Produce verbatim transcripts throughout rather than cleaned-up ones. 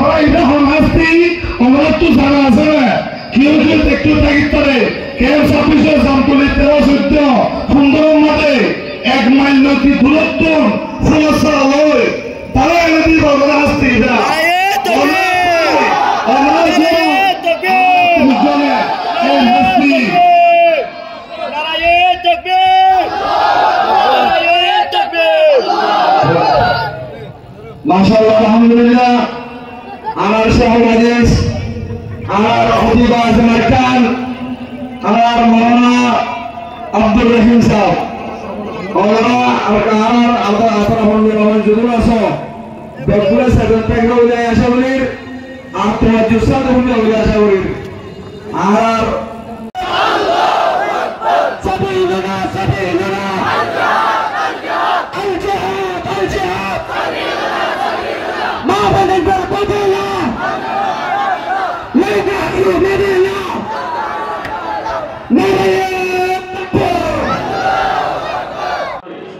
Añára hon hásti, onorattú zana asé né? Kiyó kiyó dektóu tákit fare, kem sabbic, Zamtuli teró, soiddó, fundoró mazé ek mail loti duróttun fuwasá loi, tará ene dibo onorá hásti ita. Naraye takbir! Onorá, onorá Naraye takbir! Buzó né? Ei hásti. Naraye takbir! Naraye takbir! Macállah, alhamdulillah. Añárar cóhor hadis, añárar hótib azam Arkan, añárar Moulana Abdur Rahim sáb. Onorá ar añárar, añárar, añárar hótib azam zedún asó, beggúne seben tákba buli acá gorir, ar tawajjur sáte fúnna buli acá gorir. Añárar سبيلنا، سبيلنا. الجهاد، الجهاد. ما بلغ البديل. لنحيي مدينة. نريد.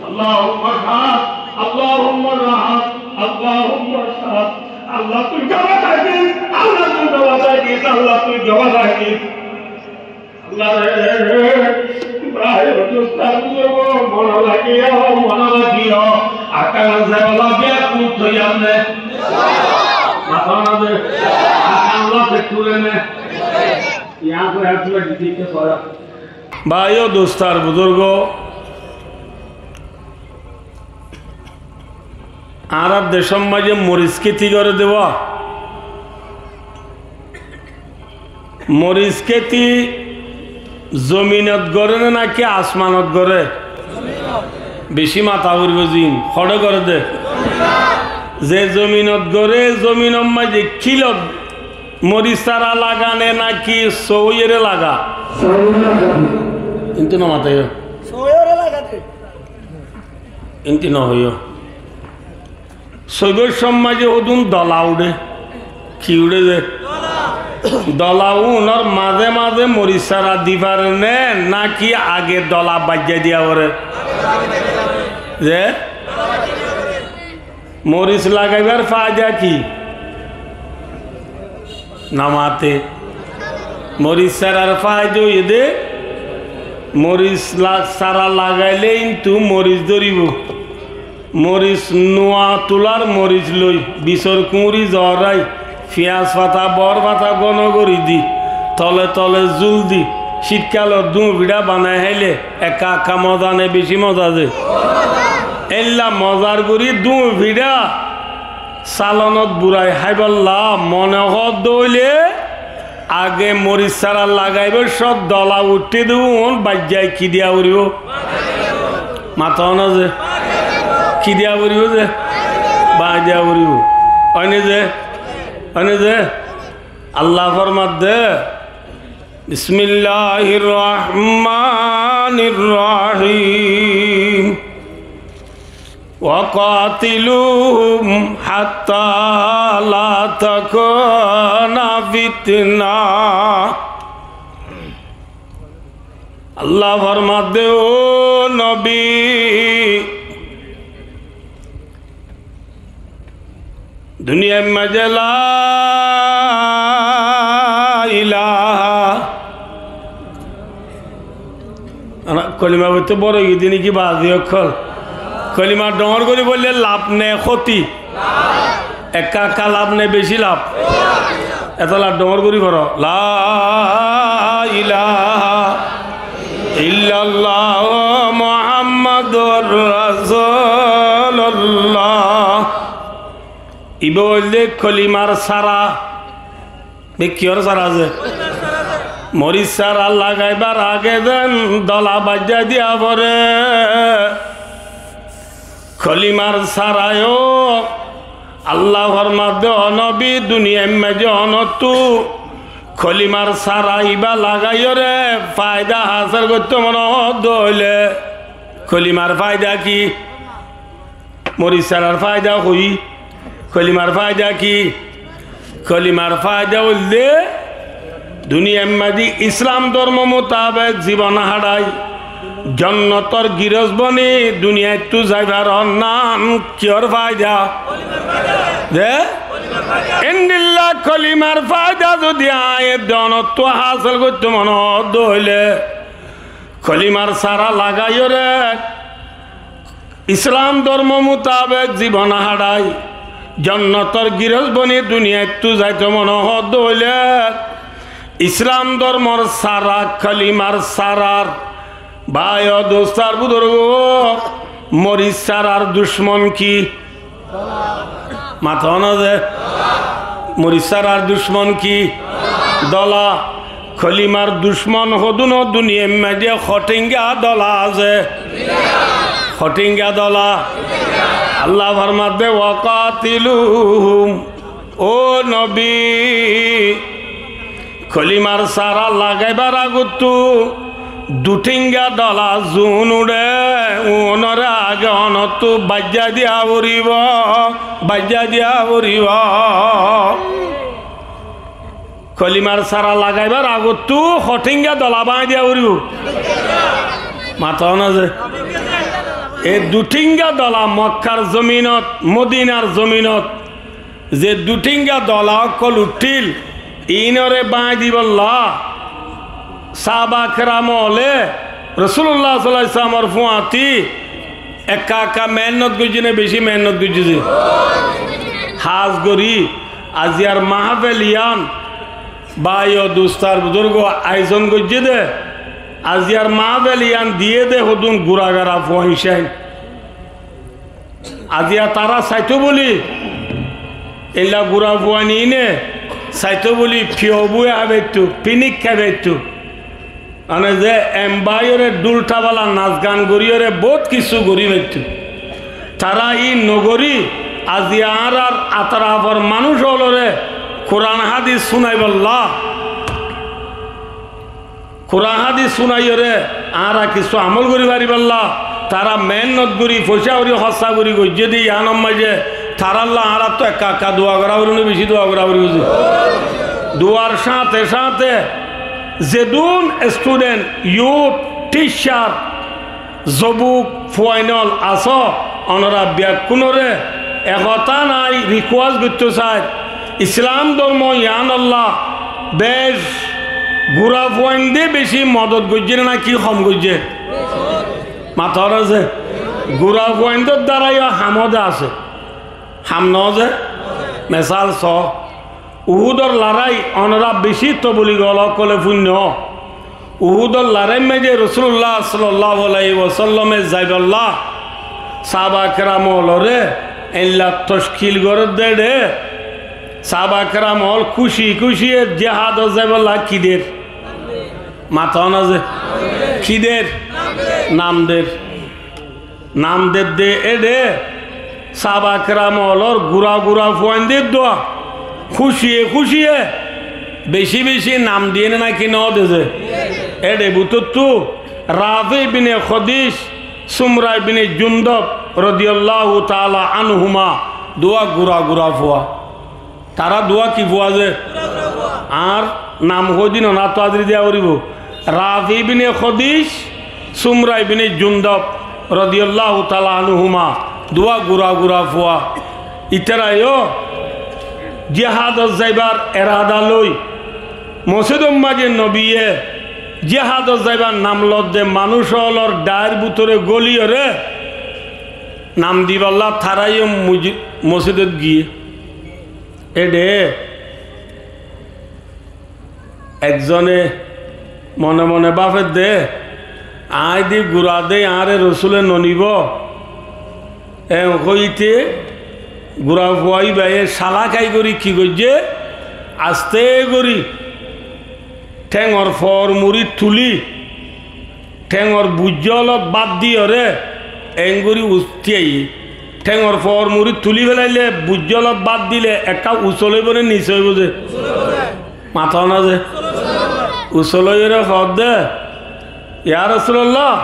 اللهم اشهد، اللهم اشهد، اللهم اشهد. Allah, tui gabá tákis, Allah, tui gabá tákis, Allah, tui gabá tákis. Bái, dustó ar buzurgó, mone rakíyo, mone rakíyo. Arkan zebala biya kut hoiyé ne? Mató na de. Arkan Allah se ture ne? Yahan pe haiye, dikhe sara. Bái ó dustó ar buzurgó, añárar decór maze moris kéti goré de ba. Moris kéti zominot goré né náki asmanot goré? Beci mata foribo zin, hoçé goré de? Ze zominot goré, zominor maze kilot moris sara laga né náki sóiyore laga? Sóiyore laga. Kintu no mató. Sóiyore laga de. Inti no hoiyó. Sóibor somot maze hodún dola uçé. Ki uçé de? Dola. Unor maze maze moris sara di fare né, náki age dola baijjá diya fore? Ze? Moris lagaibar faida ki? No mate. Moris sarar faida óiye de, moris la-, sara lagaile kintu moris dóribo. Moris nuwa tular moris loi, bisor kuñri zorai, fiyas fata, bor fata gono gori di, tole tole zul di, citkalor duñu fiça banai háile ekka ekka moza né beci moza ze? Éilla mozar gori duñu fiça salonot burai háibolla mone hoó de óile, age moris sara lagaibar cómot dola uçé de un baijjá ki diya foribo? Mató na ze? Ki diya foribo ze? Baijjá diya foribo. Óine ze? Óine ze? Allah formar de, بسم الله الرحمن الرحيم. وقاتلوهم حتى لا تكون فتنة. Allah formar de, ó nobi, duniyar maze la ilaha, ana, kolima foitto boro ói giyé de né ki bazi ókkol? Kolima dóñr gori foille laf né hóti? Ekka ekka laf né beci laf? Etolla dóñr gori foro. La ilaha illallah Muhammadur Rasulullah. Ibá óilde kolimar sara. Be kiyór sara ze? Moris sara lagaibar age zen dola baijjá diya fore. Kolimar sara yó Allah formar de, ó nobi, duniyar maze onottú kolimar sara ibá lagaiyóre faida hásil goittó mone hoó de óile, kolimar faida ki? Moris sarar faida hoi? Kolimar faida ki? Kolimar faida óilde duniyar maze Islam dórmo mutabek zibon hárai jonnotor giros boni duniyaittú zai faron. Nan kiyór faida? De? Endilla kolimar faida zodi aññí e donottú hásil goittó mone hoódde óile, kolimar sara lagaiyóre Islam dormo mutabek zibon haçai, jonnotor girós boni duniyaittú zaito mone hoódde óile, Islam dormor sara, kolimar sarar, bái o dustó ar buzurgó, moris sarar ducmon ki? Mató na ze? Moris sarar ducmon ki? Dola. Kolimar ducmon hodún o duniyair maze? Hothínga dola asé. Hothínga dola. Allah formadde, "Wa qatiluhum." Ó nobi, kolimar sara lagaibar agottú duthínga dola zun uçé, unoré age onottú baijja diya foribó, baijja diya foribó. Kolimar sara lagaibar agottú hothínga dola báñgi diya foribó. Mató na ze? E duthínga dola Mokkar zominot, Modinar zominot, ze duthínga dola ókkol uththíl, iínoré báñgi dibolla sáhaba keram ókkole Rosulullah sallallahu alaihi wasallamor fúañti ekka ekka meénnot goijjé né, bicí meénnot goijjé ze? Hás gorí aziyar mahfel yián, bái o dustó ar buzurgó, aizon goijjé dé, aziyar mahfel yián diyé dé hodún gura gura fuain. Aziya tará saitó buli, eilla gura fuain iíne saitó buli, piyo búi háibaitto, pinik háibaitto. Mane ze embáiyoré dhúl thabala nas gan goríyoré bóut kissú gorí faitto. Tará iín nogorí, aziya añárar atarafor manúic ókkoloré Kuran hádis súnaibolla. Kuran hádis súnaiyóre añára kissú amól gorí faribólla tará meénnot gorí, foicá gorí, hóssa gorí goijjé dé, yiánor maze tarálla añárattú ekka ekka dua gorá foribó né, bicí dua gorá foribó? Duar sáñte sáñte zedún estudent, yut, thícar, zobuk, fuainol asó, onora bekkúnoré e hotá nái rikuwes goittó sair, Islam dormo yiánolla bec gura fuaindé bicí modot goijjé né náki hom goijjé? Mató na ze? Gura fuaindór dáraiyo ham de asé. Ham no ze? Mesal só, Uhudor larái onora bicí toboligol ókkole fúinno. Uhudor larái maze Rosulullah sallallahu alaihi wasallame zaibolla sáhaba keram ókkoloré eilla tockil gorédde dé, sáhaba keram ókkol kúci kúciye jihadot zaibolla ki der? Mató na ze? Ki der? Nam der. Nam dedde éçe sáhaba keram ókkolor gura gura fuaindé dua kúciye kúciye bicí bicí nam diyé né náki no de ze? Éçe bútottu Rafi bine Hodis, Sumra bine Jundob rodiyallahu taala anhuma duwa gura gura fua. Tará duwa ki fua ze? Añár nam hoóidin onáttu áziri diya foribó. Rafi ibine Hodis, Sumra ibine Jundob rodiyallahu taala anhuma duwa gura gura fua. Itará yó jihadot zaibar erada loi mosjidor maze nobiye jihadot zaibar nam lodde manúic ókkolor dhair bútore góliyoré nam dibolla tará yó muji-, mosjidot giyé. Éçe ekzone mone mone báfedde, aññí di gura de, añáre Rosule nonibó. En hoite gura fua íbaye salakai gorí ki goijjé? Asté gorí théngor foor muri tulí théngor buijjólot bát diyoré engorí uthí aiyé. Théngor foor muri tulí félailé buijjólot bát dilé ekká usól óibo né nis óibo ze? Mató na ze? Usól óiyoré hoódde, "Ya Rosulullah,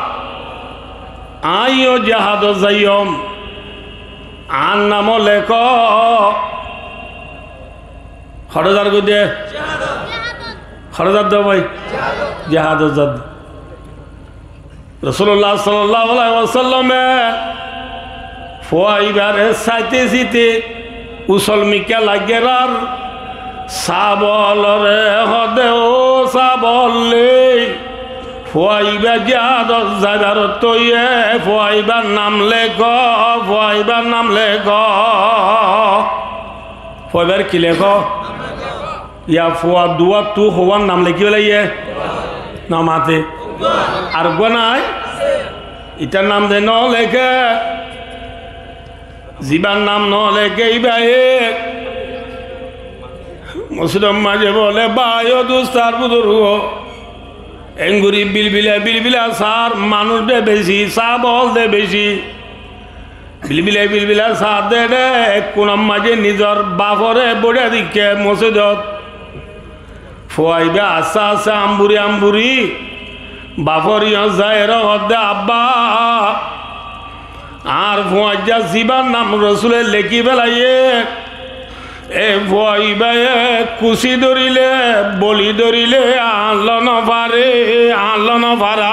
aññí yó jihadot zaiyóm, añár namó lekó." Hoçé zargói de? Hoçé zar de bái? Jihadot zar de. Rosulullah sallallahu alaihi wasallame fua íbaré saité saité Usol mikká laiggér ar sábólore hoódde, "Ó sábólle, fua ibá jihádot zaibar óiye, fua ibár nam lekó, fua ibár nam lekó." Fua ibár ki lekó? Yá fua duwáttu houwár nam lekí félaiye? Nomate. Ar uggúa nái? Itar nam ze noleké, zibár nam noleké íbaye mosjidor maze bóle, bái ó dustó ar buzurgó, enggori bilbila bilbila sár, manúic de beci, sábol de beci. Bilbila bilbila sár de, de ekkunor maze nizor bafore boiccá dekké mosjidot. Fua ibá asté asté amburi amburi bafor yían zaiyóre hoódde, "Abbá, añár fuañijja zibár nam Rosule lekí félaiye, e fua ibáye kusi dórile, boli dórile añár loi nofare, añár loi nofare."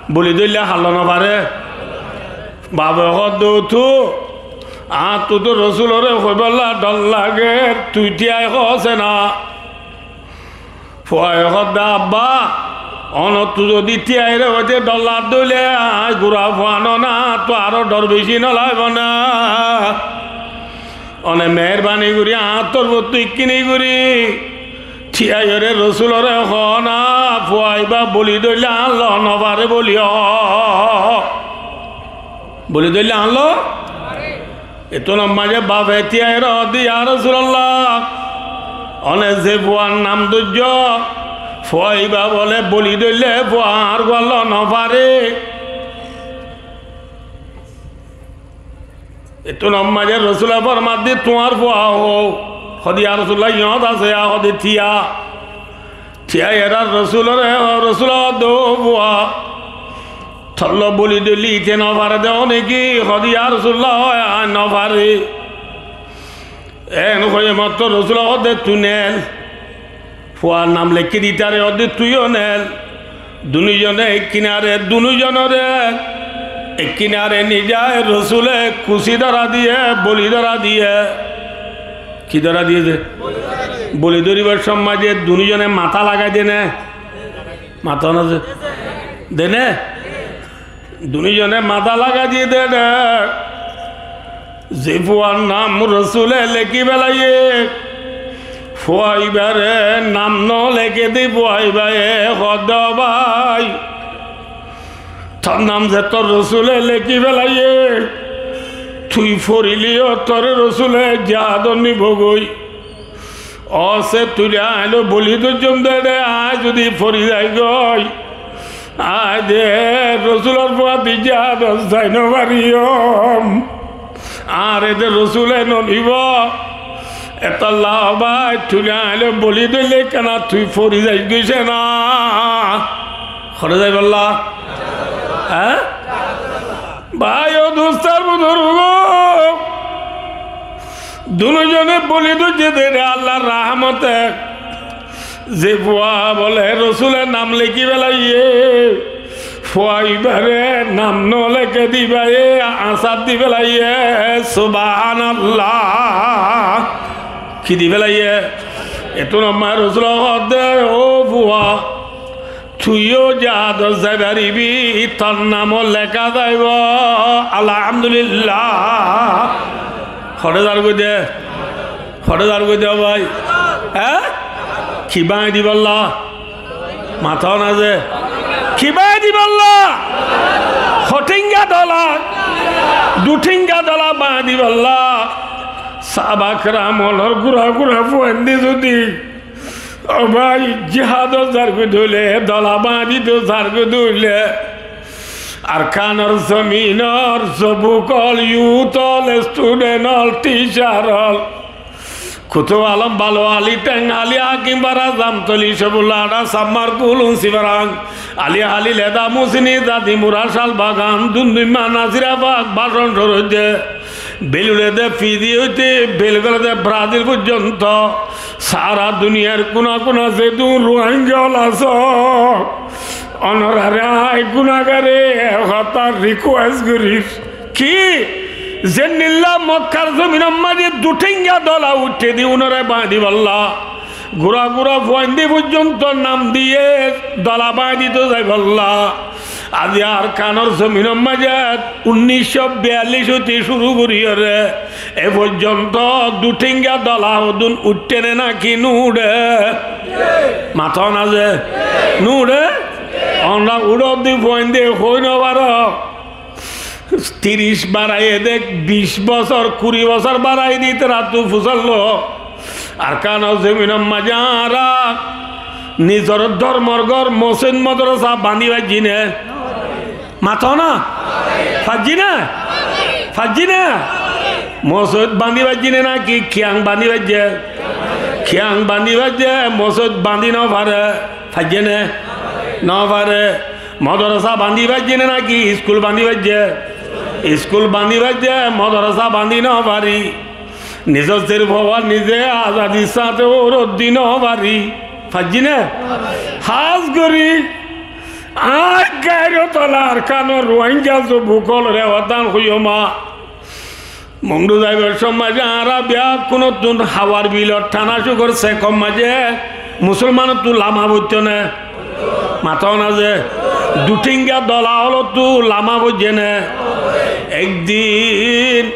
Boli dóille añár loi nofare. Bafe hoódde, "Óttu, añáttu to Rosulore hoibólla dhor lager, tui tíai hoóse ná." Fuaye hoódde, "Abbá, onottú zodi tíaire hoite dhor ladde óile, aññí gura fua noó né, añáttu aró dhor beci nolaibo né?" One meérbani gorí añár torfóttu ikkiní gorí tíaiyóre Rosulore hoó na, fua ibá boli dóille añár loi nofare boli hoó. Boli dóille añár loi? Ettún maze bafe tíaiyóre hoódde, "Yá Rosulallah, one ze fuar nam dóijjo, fua ibá bóle boli dóille fua añár gua loi nofare." Ettún maze Rosule formadde, "Tuáñr fua hó?" Hoódde, "Yá Rosulallah, yíñot asé." Yá hoódde, "Tíya." Tíaiyóre Rosulore, Rosule hoódde, "Ó fua, tor loi boli dóille íte nofare de ó né ki?" Hoódde, "Yá Rosulallah, ói, aññí nofari." Eén hoiyé mottor Rosule hoódde, "Tui nel." Fuar nam lekí di ítare hoódde, "Tui yó nel." Dunúzone ekkinare, dunúzonore ekkinare nizai Rosule kusi dóra diye, boli dóra diye. Ki dóra diye ze? Boli dóribar somot maze dunúzone matá lagai de né? Matá no ze? De né? Dunúzone matá lagai diye de, de. Ze fuar nam Rosule lekí félaiye, fua ibáre nam noleké de fua ibáye hoódde, "Ó bái, tor nam zettót Rosule lekí félaiye, tui forile yó toré Rosule jihádot nibo goi." Óse tuile aññí loi boli dóijjum de, de, aññí zodi fori zai goi, aññí de Rosulor fuañti jihádot zai nofariyum. Añáre de Rosule nonibo. Etolla ó bái, tuile aññí loi boli dóille kiyá tui fori zai goi sé ná? Hoçé zaibolla? Há? Bái ó dustó ar buzurgó, dunúzone boli dóijje de Allar rahmote. Ze fua bóle Rosule nam lekí félaiye, fua ibáre nam noleké de ibáye ansar di félaiye. Subhanallah. Ki di félaiye? Ettún maze Rosule hoódde, "Ó fua, tui yó jihádot zai faribi, tor nam ó leká zaibo." Alhamdulillah. Hoçé zar goi de? Hoçé zar goi de bái? Há? Ki báñgi dibolla? Matá no ze? Ki báñgi dibolla? Hothínga dola, duthínga dola báñgi dibolla. Sáhaba keram ólor gura gura fuain de zodi Ó bái, jihádot zargói dóile, dola bañdíto zargói dóile, Arkanor zominor zobuk ól, yut ól, estudent ól, thícar ól, Kutub Alom, Balu Ali, Theng Ali, Hakim Fara, Zamtoli, Cebullah, Añça, Sammar, Gulun, Sibarang, Ali Hali, Leda, Musini, Dadi, Mura, Cál Bagan, Dunduimma, Nasirabag, Bacon Cór óite Belulé de Fiji óite Belgolé de Brazil foijjonto sára duniyar kuna kuna zedún Ruáingga ól asó, onorare aññí gunagare e hotá rikuwes gorír. Ki? Zendilla Mokkar zominor maze duthenga dola uiththé de únore bañdibálla, gura gura fuainde foijjonto nam diye dola bañdito zaibálla. Aijja Arkanor zominor maze unnic cót biyallic óite cúru goríyore e foijjonto duthenga dola hodún uiththé né náki no uiththé? Mató na ze, no uiththé? Ónra uçódde fuainde hoi no faro. Tiric baraiyé de, bic bosór, kuri bosór baraiyé de, ítarattú fusár lo. Arkanor zominor maze añára nizor dórmor gór, mosóid, modorasá bañdí faijjí né? Mató na? Faijjí né? Faijjí né? Mosóid bañdí faijjí né náki kiang bañdí faijjé? Kiang bañdí faijjé, mosóid bañdí no fare. Faijjé né? No fare. Modorasá bañdí faijjé né náki iskul bañdí faijjé? Iskul bañdí faijjé, modorasá bañdí no fari. Nizor zér fua nize azadir sáñte uçóddi no fari. Faijjí né? Hás gorí aññí gairot ola Arkanor Ruáingga zobuk ókkolore hoddán hoiyum. Mongdu zaibar somot añára beggúnottún Hawar Bilor Thana Cukor sekor maze musolmanottú lama foittó né? Mató na ze, duthenga dola ókkolottu lama foijjé né? Ek din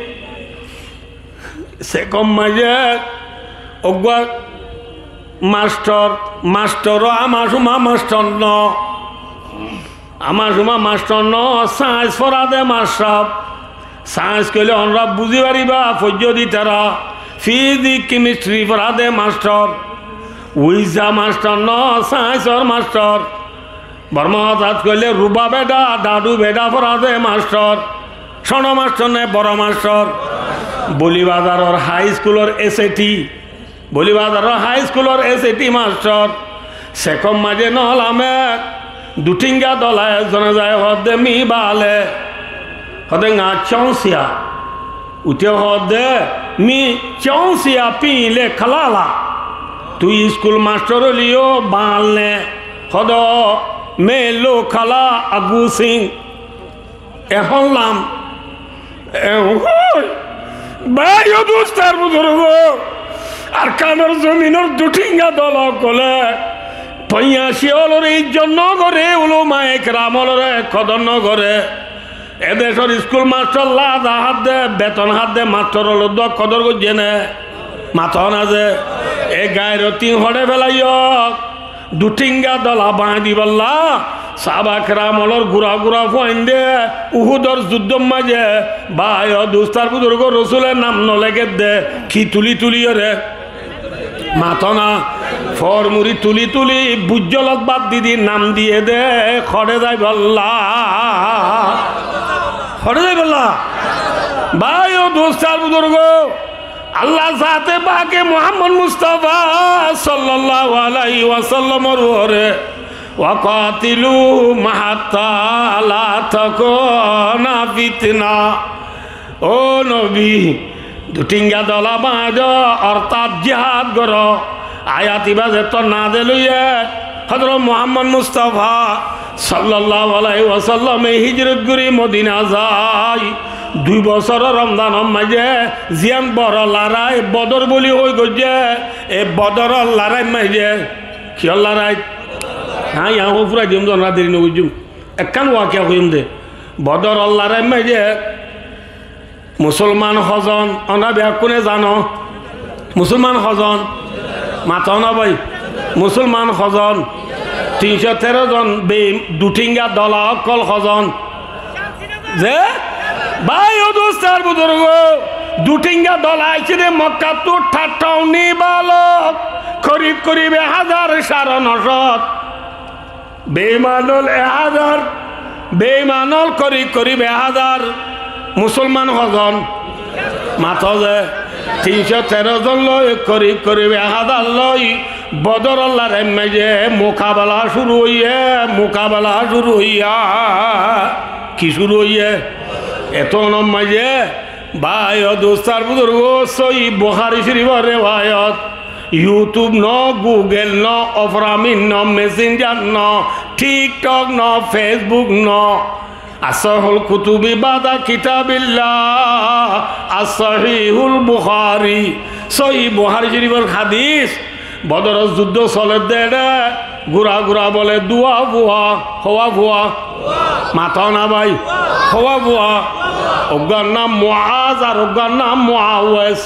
sekor maze uggwá mastor, mastor ó ama suma mastor no. Ama suma mastor no, sains fora de mastor. Sains hoilé ónra buzí faribá, foijjó de ítara. Fizik, kemistri fora de mastor. Uiza mastor no, sainsor mastor. Bormá hotát hoilé ruba beça, dhaçu beça fora de mastor. Cóñço mastor né, boro mastor? Boli Bazaror hái iskulor S A T. Boli Bazaror hái iskulor S A T mastor. Sekor maze no lame, duthenga dola ezzone zai hoódde, "Mi bale?" Hoódde, "Nga cóñsiya." Uiththé hoódde, "Mi cóñsiya píle kalala." Tui iskul mastor óileyó bal né? Hoódde, "Melo kala agusing." Ehón lam. Ehón. Bái o dustó ar buzurgó, Arkanor zominor duthenga dola ókkole foiyañci ókkolore izzot no gore, ulama ekram ókkolore kodor no gore. E decor iskul mastor lada hádde, beton hádde mastor ókkolor dua kodor goijjé né? Mató na ze, e gairottín hoçé felaiyó. Duthenga dola bañdibálla sáhaba keram ókkolor gura gura fuainde Uhudor zuddór maze, bái o dustó ar buzurgó, Rosule nam no lekédde, ki tuli tuliyóre? Mató na, formuri tuli tuli, bujjolot bad di di nam diyé de, hoçé zaibálla? Hoçé zaibálla? Bái o dustó ar buzurgó, Allah zaate pake Muhammod Mustafa sallallahu alaihi wasallamor uore, "Wa qatiluhum hatta la takuna fitna." Ó Nobi, duthenga dola bañdo, ortát jihad goro. Ayat iba zettót nazel óiye, Hozrot Muhammod Mustafa sallallahu alaihi wasallame hijrot gorí Modina zai. Dui bosóror Romzanor maze ziyán boro lorai Bodor buli hoi goijjé, e Bodoror lorair maze, kiyór lorai? Há, yián hoi furai diyum, zon ra deri no goijjum. Ekkán wakiya hoiyum de. Bodoror lorair maze Musolman hozon? Ónra beggúne zano. Musolman hozon? Mató na bái. Musolman hozon? Tin cót teró zon. Be-, duthenga dola ókkol hozon? Ze? Bái o dustó ar buzurgó, duthenga dola aiccé de Mokkattú, thatthá uní balok, korib korib ek házar, sáre no cót. Beiman ól ek házar, beiman ól korib korib ek házar, Musolman hozon? Mató ze, tin cót teró zon loi, korib korib ek házar loi, Bodoror lorair maze mukabela cúru óiye, mukabela cúru óiye. Ki cúru óiye? Etó onor maze, bái o dustó ar buzurgó, Sóhi Buhári Córifor rewayot. YouTube no, Google no, Opera Mini no, Messenger no, TikTok no, Facebook no, Asahhul kutubi bada kitabillah, as-Sahihul Bukhari. Sóhi Buhári Córifor hadis, Bodoror zuddó solédde éçe, gura gura bole duwa fua, howa fua? Mató na bái, howa fua? Uggwar nam Muaz ar uggwar nam Muawwez.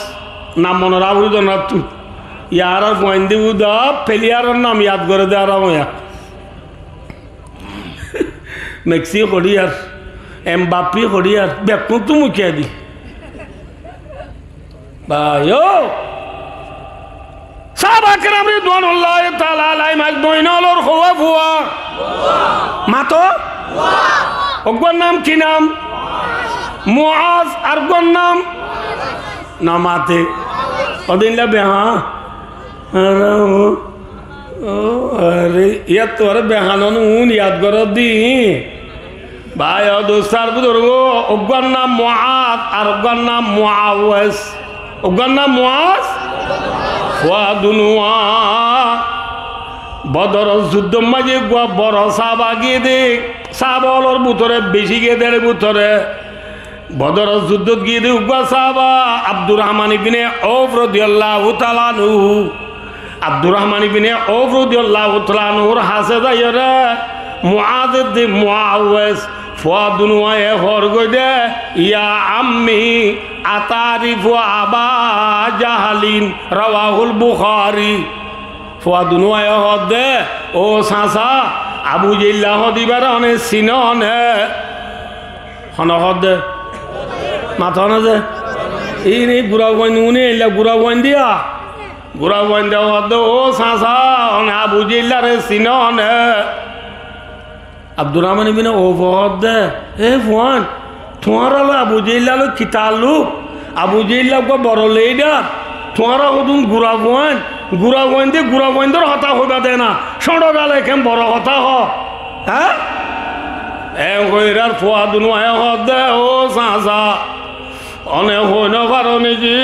Nam mone raóri dóna ttu. Yar ar fuainde uda peliyaror nam yad gore de aram óiya. Meksi hoçiyar, Embappi hoçiyar, bekkúntu mukiya di. Bái ó, sáhaba keram ridwanullahi taala alaihim ajmain ólor howa fua? Mató? Uggwar nam ki nam? Muaz, ar uggwar nam? Nomate. Ódinla beha. Aré, ó, ó, aré, yían tuáñra behanon un yad goródde. Bái ó dustó ar buzurgó, uggwar nam Muaz, ar uggwar nam Muawwez. Uggwar nam Muaz, fua dunuwa. Bodoror zuddór maze uggwá boro sáhaba giyé dé, sáhaba ólor bútore beci giyé dé, ér bútore Bodoror zuddót giyé dé uggwá sáhaba Abdurrahman ibne Auf rodiyallahu taala anhu. Abdurrahman ibne Auf rodiyallahu taala anhur hásé zaiyóre Muaz edde Muawwez fua dunuwaye hoór goi dé, "Ya ammi, ata'rifu Aba Jahalin?" Rawahul Bukhari. Fua dunuwaye hoódde, "Ó sasa, Abu Jehilla hoódde íbare one sinó né?" Hone hoódde? Mató na ze? Ini gura fuain, uni eilla gura fuain diya. Gura fuain de hoódde, "Ó sasa, one Abu Jehillare sinó né?" Abdurrahman ibne Auf hoódde, "E fuain, tuáñra loi Abu Jehilla loi ki taalluk? Abu Jehilla uggwá boro leidar. Tuáñra hodún gura fuain, gura fuain de gura fuaindor hotá hoibá de na, cóñço bála ekkán boro hotá hoó." Há? En hoirar fua dunuwaye hoódde, "Ó sasa, one hoi no faro niki?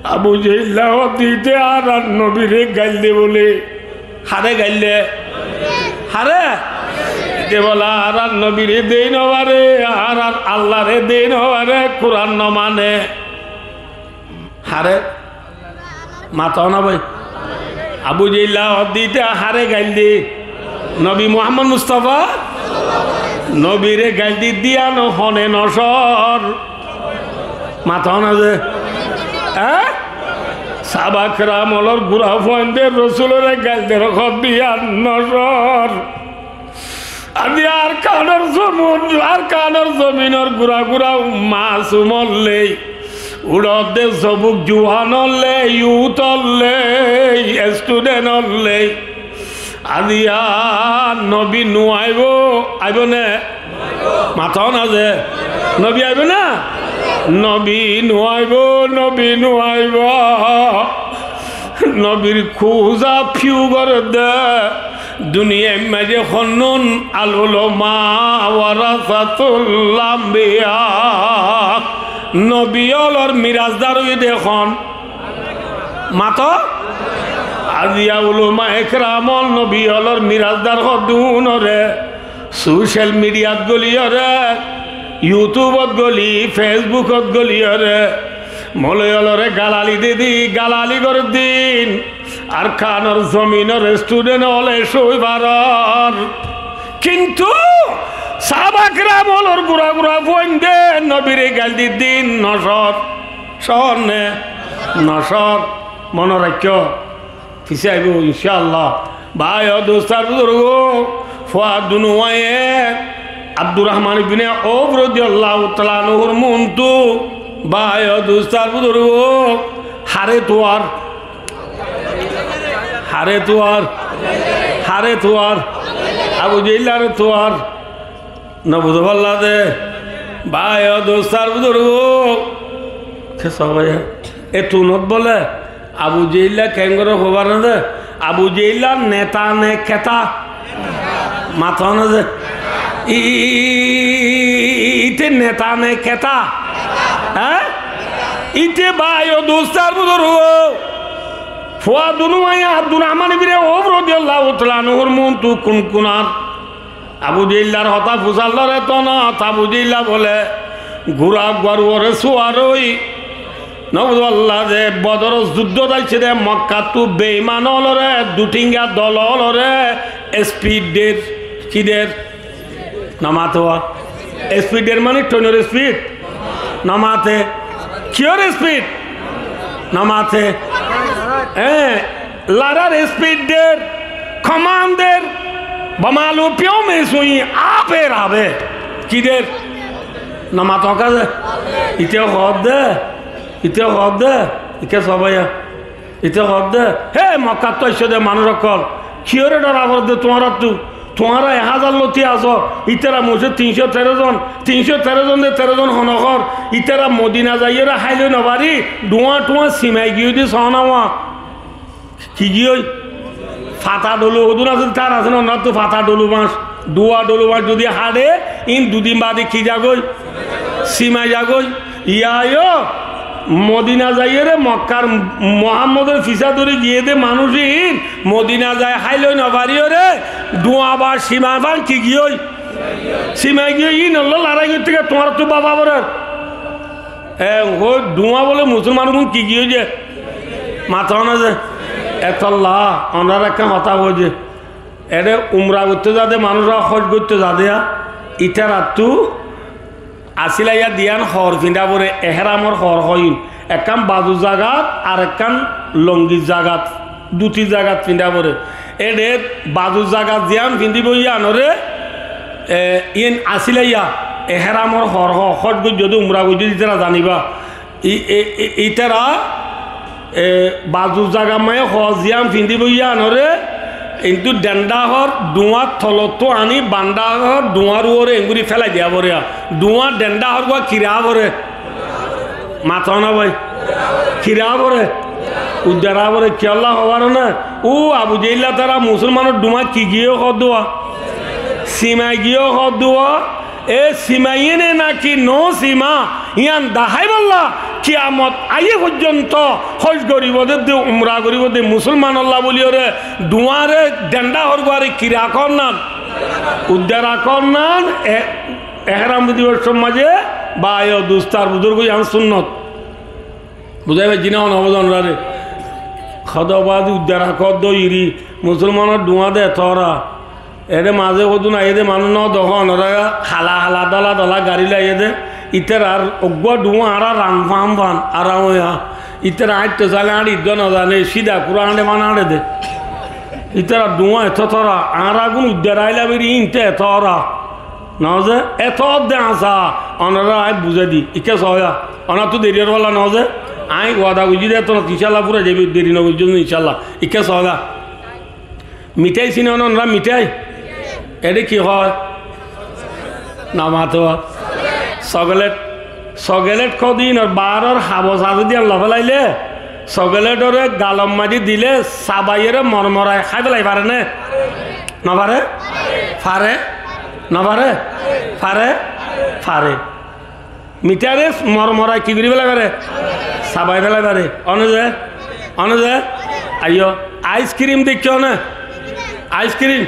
Abu Jehilla hoódde íte añárar nobire gail de bóle." Hare gail de? Hare? Íte bóle añárar nobire dei no fare, añárar Allare dei no fare, Kuran no mane. Hare? Mató na bái. Abu Jehilla hoódde íte hare gail de? Nobi Muhammod Mustafa nobire gail de diyán hone nocór? Mató na ze? Há? Sáhaba keram ólor gura fuainde Rosulore gail der hoódde yían nocór. Aijja Arkanor zomin, Arkanor zominor gura gura masum ólle, uçódde zobuk juwan ólle, youth ólle, student ólle. Aijja nobi no aibo, aibo né? Mató na ze? Nobi aibo na? Nobi no aibo, nobi no aibo. Nobir kuza fiu goredde. Duniyair maze honnún al ulama warasatul anbiya. Nobi ólor mirasdar óiye de hon? Mató? Aijja ulama ekram ól nobi ólor mirasdar hoddúnore social mediat goliyóre, YouTubeot goli, Facebookot goliyóre, moloi ólore galali didi, galali goreddin. Arkanor zominor student óle sói farar. Kintu sáhaba keram ólor gura gura fuainde nobire gail diddin nocór. Cór né? Nocór. Mone raikkó. Fisé aibo, incá Allah. Bái ó dustó ar buzurgó, fua dunuwaye Abdurrahman ibne Auf rodiyallahu taala anhur muúntu, bái ó dustó ar buzurgó, hare tuar, hare tuar, hare tuar, Abu Jehillare tuar. No buzó fálla de. Bái ó dustó ar buzurgó. Ke só bái? E tunot bóle Abu Jehilla keéngori hoibar no de? Abu Jehilla neta ne keta? Mató na ze? I, i, i, i, i, íte neta ne keta? Há? Íte bái ó dustó ar buzurgó. Fua dunuwaye Abdurrahman ibne Auf rodiyallahu taala anhur muúntu kunkunar. Abu Jehillar hotá fusár lore to no, Abu Jehilla bole gura uggwar uore suar ói, no buzó Allah, ze Bodoror zuddót aiccé de Mokkattú beiman ólore, duthinga dol ólore, speed der, ki der? No mato. Speed der mani thoinor speed? No mate. Kiyór speed? No mate. Eé, larar speed der, command der, bamalu piyo me sui ape rabe. Ki der? No mato kaze. Ite hoó de, ite hoó de, ike sobaiya. Ite hoó de, hé Mokkattú aiccó de manúic ókkol, kiyóre dhora foredde tuáñrattú? Tuáñra ek házar loti asó, ítara moicé tin cót teró zon, tin cót teró zon de teró zon honó hoór, ítara Modina zaiyóre háil ói nofarí, dhuáñ-thuáñ simai giyói de soóna uáñ. Ki giyói? Fata dholu hodún asé, tar asé no, onóttu fata dholu bañc, dhuwa dholu bañc zodi haçe, ín dudin bade ki zagói? Simai zagói. Iyá yó, Modina zaiyóre Mokkar Muhámmodor fisá dóri giyé de manúic ín, Modina zai háil ói nofariyóre, dhuwa ba simai fán ki giyói? Simai giyói, ínolla larái goitté giyé tuáñrattú báfa forer. E, hoi, dhuwa bole musolman gún ki giyói ze? Mato na ze? Etolla, onorare ekkán hotá hoó ze, eçe umra goittó zade manúic, hój goittó zade, ítarattú asílaiya diyan hoor findá fore, ehéramor hoor hoóin. Ekkán bazu zagat ar ekkán longir zagat, duti zagat findá fore. Eçe bazu zagat ziyan findíbo yiyanore, e, iyan asílaiya ehéramor hoor hoó, hój goijjó de, umra goijjó de, ítara zaniba. I-, i-, i-, ítara, e, bazu zagat maze hoó ziyán findíbo yíanore, kintu dhendhá hoór dhuáñr tolottú aní bandhá hoór dhuáñr uore enggúri félai diya foré. Dhuáñr dhendhá hoór gua kirá foré. Mató na bái? Kirá foré. Uddara foré. Kiyólla hoór na? Ó Abu Jehilla, tará musolmanor dhuáñr ki giyé hoór dhuáñr? Simai giyé hoór dhuáñr. E simaiyé né náki no sima, yián daháibolla kiyamot aiyé foijjonto hój goríbo de, de umra goríbo de musolmanolla bóliyoré dhuáñre dhendhá hoór guáre kirá hoór nan, uddara hoór nan, e, ehéram bidibor sommaze, bái o dustar buzurgo, yián sunnot. Buzái faijjí né, no buzón rare? Hodo badi uddara hoór dóiri, musolmanor dhuáñ de etóra. Ede mazé hodún aiyé dé, manúic no dehó, onorá hala hala, dóla dóla garí loi aiyé dé. Ítarar uggúa dhuáñ añára ran fán fán, aram óiya. Ítara añçtó sailé añçi dó no zane, sída kúra añçe fán añçe dé. Ítarar dhuáñ etó tóra, añára gún uddar ailá beri íntá etóra. Noóze, etó dé añsa, onorá añí buzái di, ikká soóya. Onottú deri ór bála noóze, añí wada goijjí dé, etó no, incálla fúrai zaibói, deri no goijjó, incálla. Ikká soóya. Mithái sino né onorá, mithái? Eçé ki hoó? No mato. Sogelet. Sogelet hoó de inor baáror habos asé de yián loi félailé, sogeletoré galor maze dilé sabaiyóre mormorai hái félai faré né? No faré? Faré? No faré? Faré? Faré. Mitháre mormorai ki gorí félai faré? Sabai félai faré. One ze? One ze? Aiyó. Aiskrím deikkó né? Aiskrím.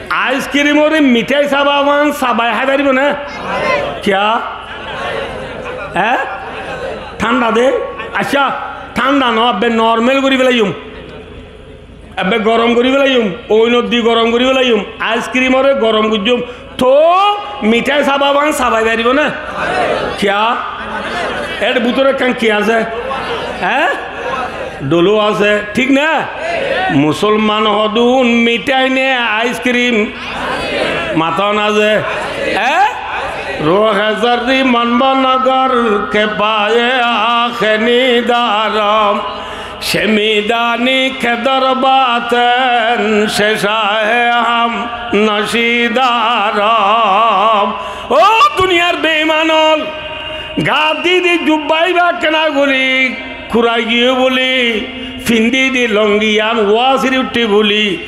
Aiskrím ore mithái saba fán sabai hái faribó né? Kiyá? Hé? Thánda de? Accá, thánda no, ebbe normal gorí félaiyum. Ebbe gorom gorí félaiyum, oinot di gorom gorí félaiyum, aiskrím ore gorom goijjum. Toó mithái saba fán sabai faribó né? Kiyá? Ér bútore ekkán ki asé? Hé? Dholu asé, thík né? Musolman hodún mithái né aiskrím? Mató na ze? Hé? Ruhe zarri mon bon gor ke paye akheni darom. Shemidani ke dor baten she shahe ham noshi darom. Ó duniyar beiman ól, gaat di di jubba íba ekkená gorí kurai giyé bóli, findi di longi yián uwá siri uththé bóli,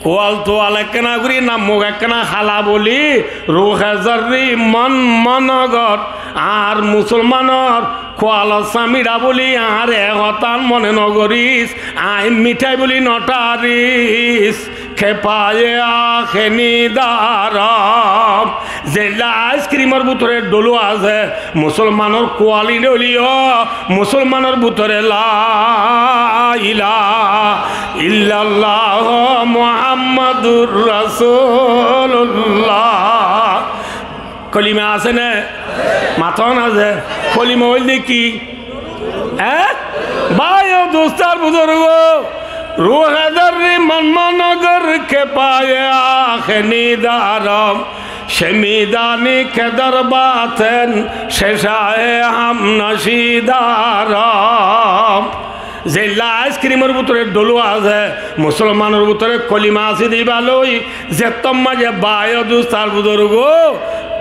kual tual ekkená gorí, nammuk ekkená hala bóli, ruhe zarri mon mon gor, añár musolmanor kualor samiçá bóli añáre e hotán mone no goris, añí mithái bóli no tharis. Ke paye axe nidarom. Zeilla aiskirimor bútore dholú asé, musolmanor kualiti óileyo musolmanor bútore la ilaha illallah Muhammadur Rasulullah. Kolima asé né? Matón asé. Kolima óilde ki? Eé? Bái o dustó ar buzurgó, ruhe darri man managar ke paye axe nidarom, she midani ke dar baten, she shahe hamnashi darom. Zeilla aiskirimor bútore dholú asé, musolmanor bútore kolima asé de íba loi, zettót maze bái o dustó ar buzurgó,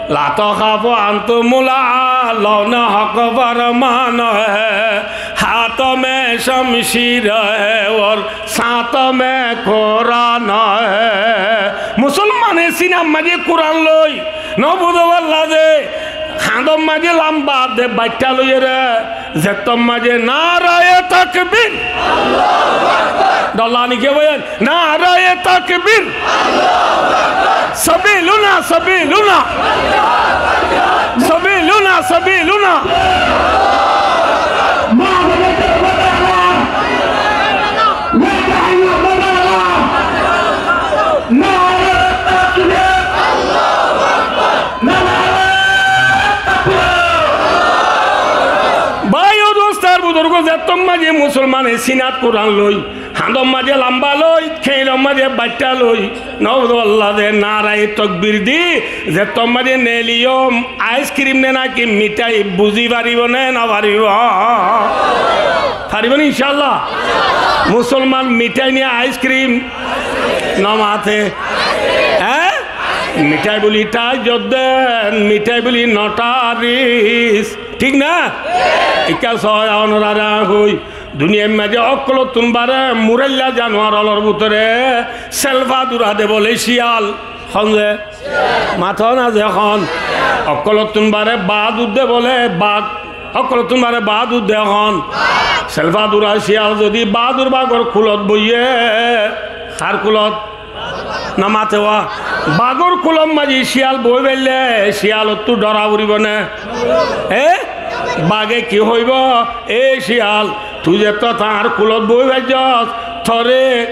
la takhafu antumul a'launa hok forman he, hát mein shamshir he aur sát mein Kuran he. Musolmane sinar maze Kuran loi, no buzó bálla de, hañdor maze lamba de baittá loiyóre, zettót maze naraye takbir. Dholla ni ke bái? Naraye takbir. Sabiluna, sabiluna. Sabiluna, sabiluna. Bái o dustó ar buzurgó, zettót maze musolmane sinat Kuran loi, hañdor maze lamba loi, keñçor maze baittá loi, no buzó bálla de, naraye takbir di, zettót maze neliyom, aiskirim ne naki mithai, buzi faribo né no faribo? Faribo né incállah? Musolman mithai né aiskirim? No mate. Eé? Mithai buli thaijjud den, mithai buli no tharis. Thík na? Ikká sóiya onorare añí hoi. Duniyair maze ókkolóttun bare muráilla januar ólor bútore selfa dura de bóle ciyal. Hon ze? Mató na ze hon. Ókkolóttun bare baádur de bóle bag. Ókkolóttun bare baádur de hon. Selfa dura ciyal zodi baádur bagor kulot boiye, hár kulot? No mate wa. Bagor kulot maze ciyal boi faille ciyalottú dhora foribo né? Eé? Bage ki hoibo? E ciyal, tui zettót añár kulot boi faijjós, tore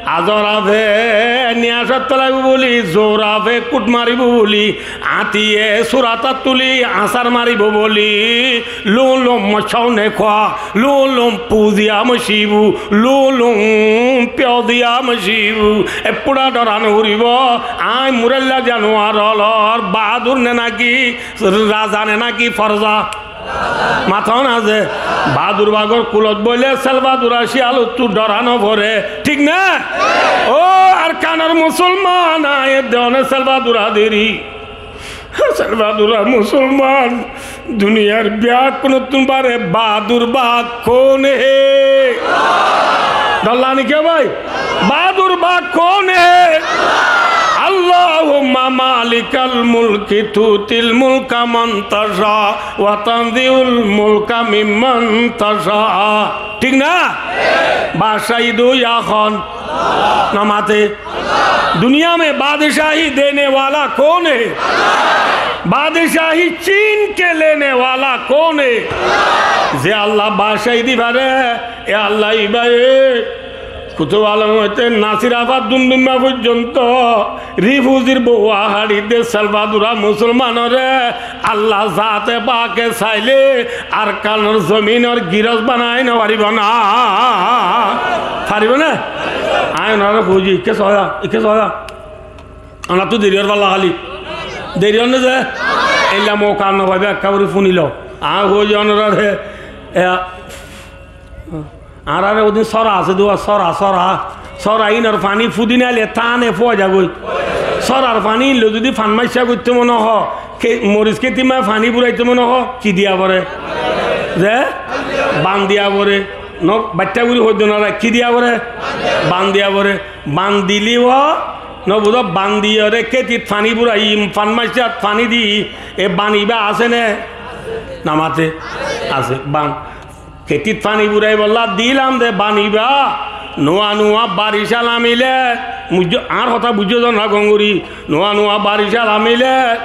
azor afe niyasot felaibo buli, zor afe kút maribo buli, añtiye suratot tuli asár maribo buli, lum lum moccá ne kua, lum lum puziya mocibu, lum lum piyoziya mocibu. Ekkúa dhora no foribo. Añí muráilla januar ólor baádur ne naki raza ne naki forza? Mató na ze? Baádur bagor kulot boile selfa dura ciyalottú dhora no fore, thík na? Ó Arkanor musolman, añí edde one selfa dura deri. Selfa dura musolman, duniyair beggúnottún bare baádur bag koun he? Dholla ni ke bái? Baádur bag koun he? Allahumma malikal mulki tutil mulka man tasha wa tanziul mulka mimman tasha. Thík na? Baccáhi dóiya hon? No mate. Duniya mein baadcáhi dene wala koun he? Baadcáhi chin ke lene wala koun he? Ze Allah baadcáhi di fare, e Allah íbaye Kutub Alom óite Nasir Afar Dumdumma foijjonto rifuzir bouwa haçi de selfa dura musolmanore Allah zate pake saile Arkanor zominor giros banai no faribo na? Faribo na? Añí onarare hoiji, ikká sóiya, ikká sóiya. Onorattú deri ór falla háli. Deri ór né ze? Eilla mouka no faiba, ekká gori fúnilo. Añí hoiji onorare, e, añárare ódin sóra asé dé, sóra, sóra. Sóra ínor faní fúdinaile táne fúa zagói. Sórar faní ín loi zodi fan maiccá goittó mone hoó, ke-, moris kétit maze faní buraitó mone hoó, ki diya fore? Ze? Ban diya fore. No, baiththá gori hoiddé nara, ki diya fore? Ban diya fore. Ban dilé ó, no buzó, ban diyóre kétit faní burai, fan maiccát faní di, e ban ibá asé né? No mate? Asé, ban. Kétit faní buraibólla dilam de ban ibá, nuwa nuwa baric namile, Mujjo-, añár hotá buijjó zé na gom gorí, nuwa nuwa baric alamile,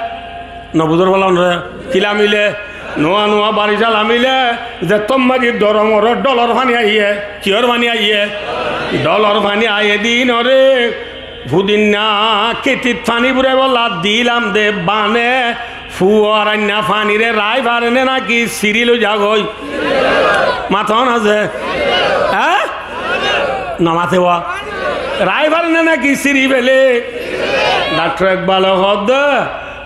no buzor bála onóre, ki lamile? Nuwa nuwa baric alamile, zettót mazé doromoror dholor faní aiyé, kiyór faní aiyé? Dholor faní aiyé de ínore, fudinna kétit faní buraibólla dilam de bane, fuarainna fanire raái fare né náki siri loi zagói? Mató na ze? Há? No mate wa. Raái fare né náki siri fele? Daktor Ekbale hoó de,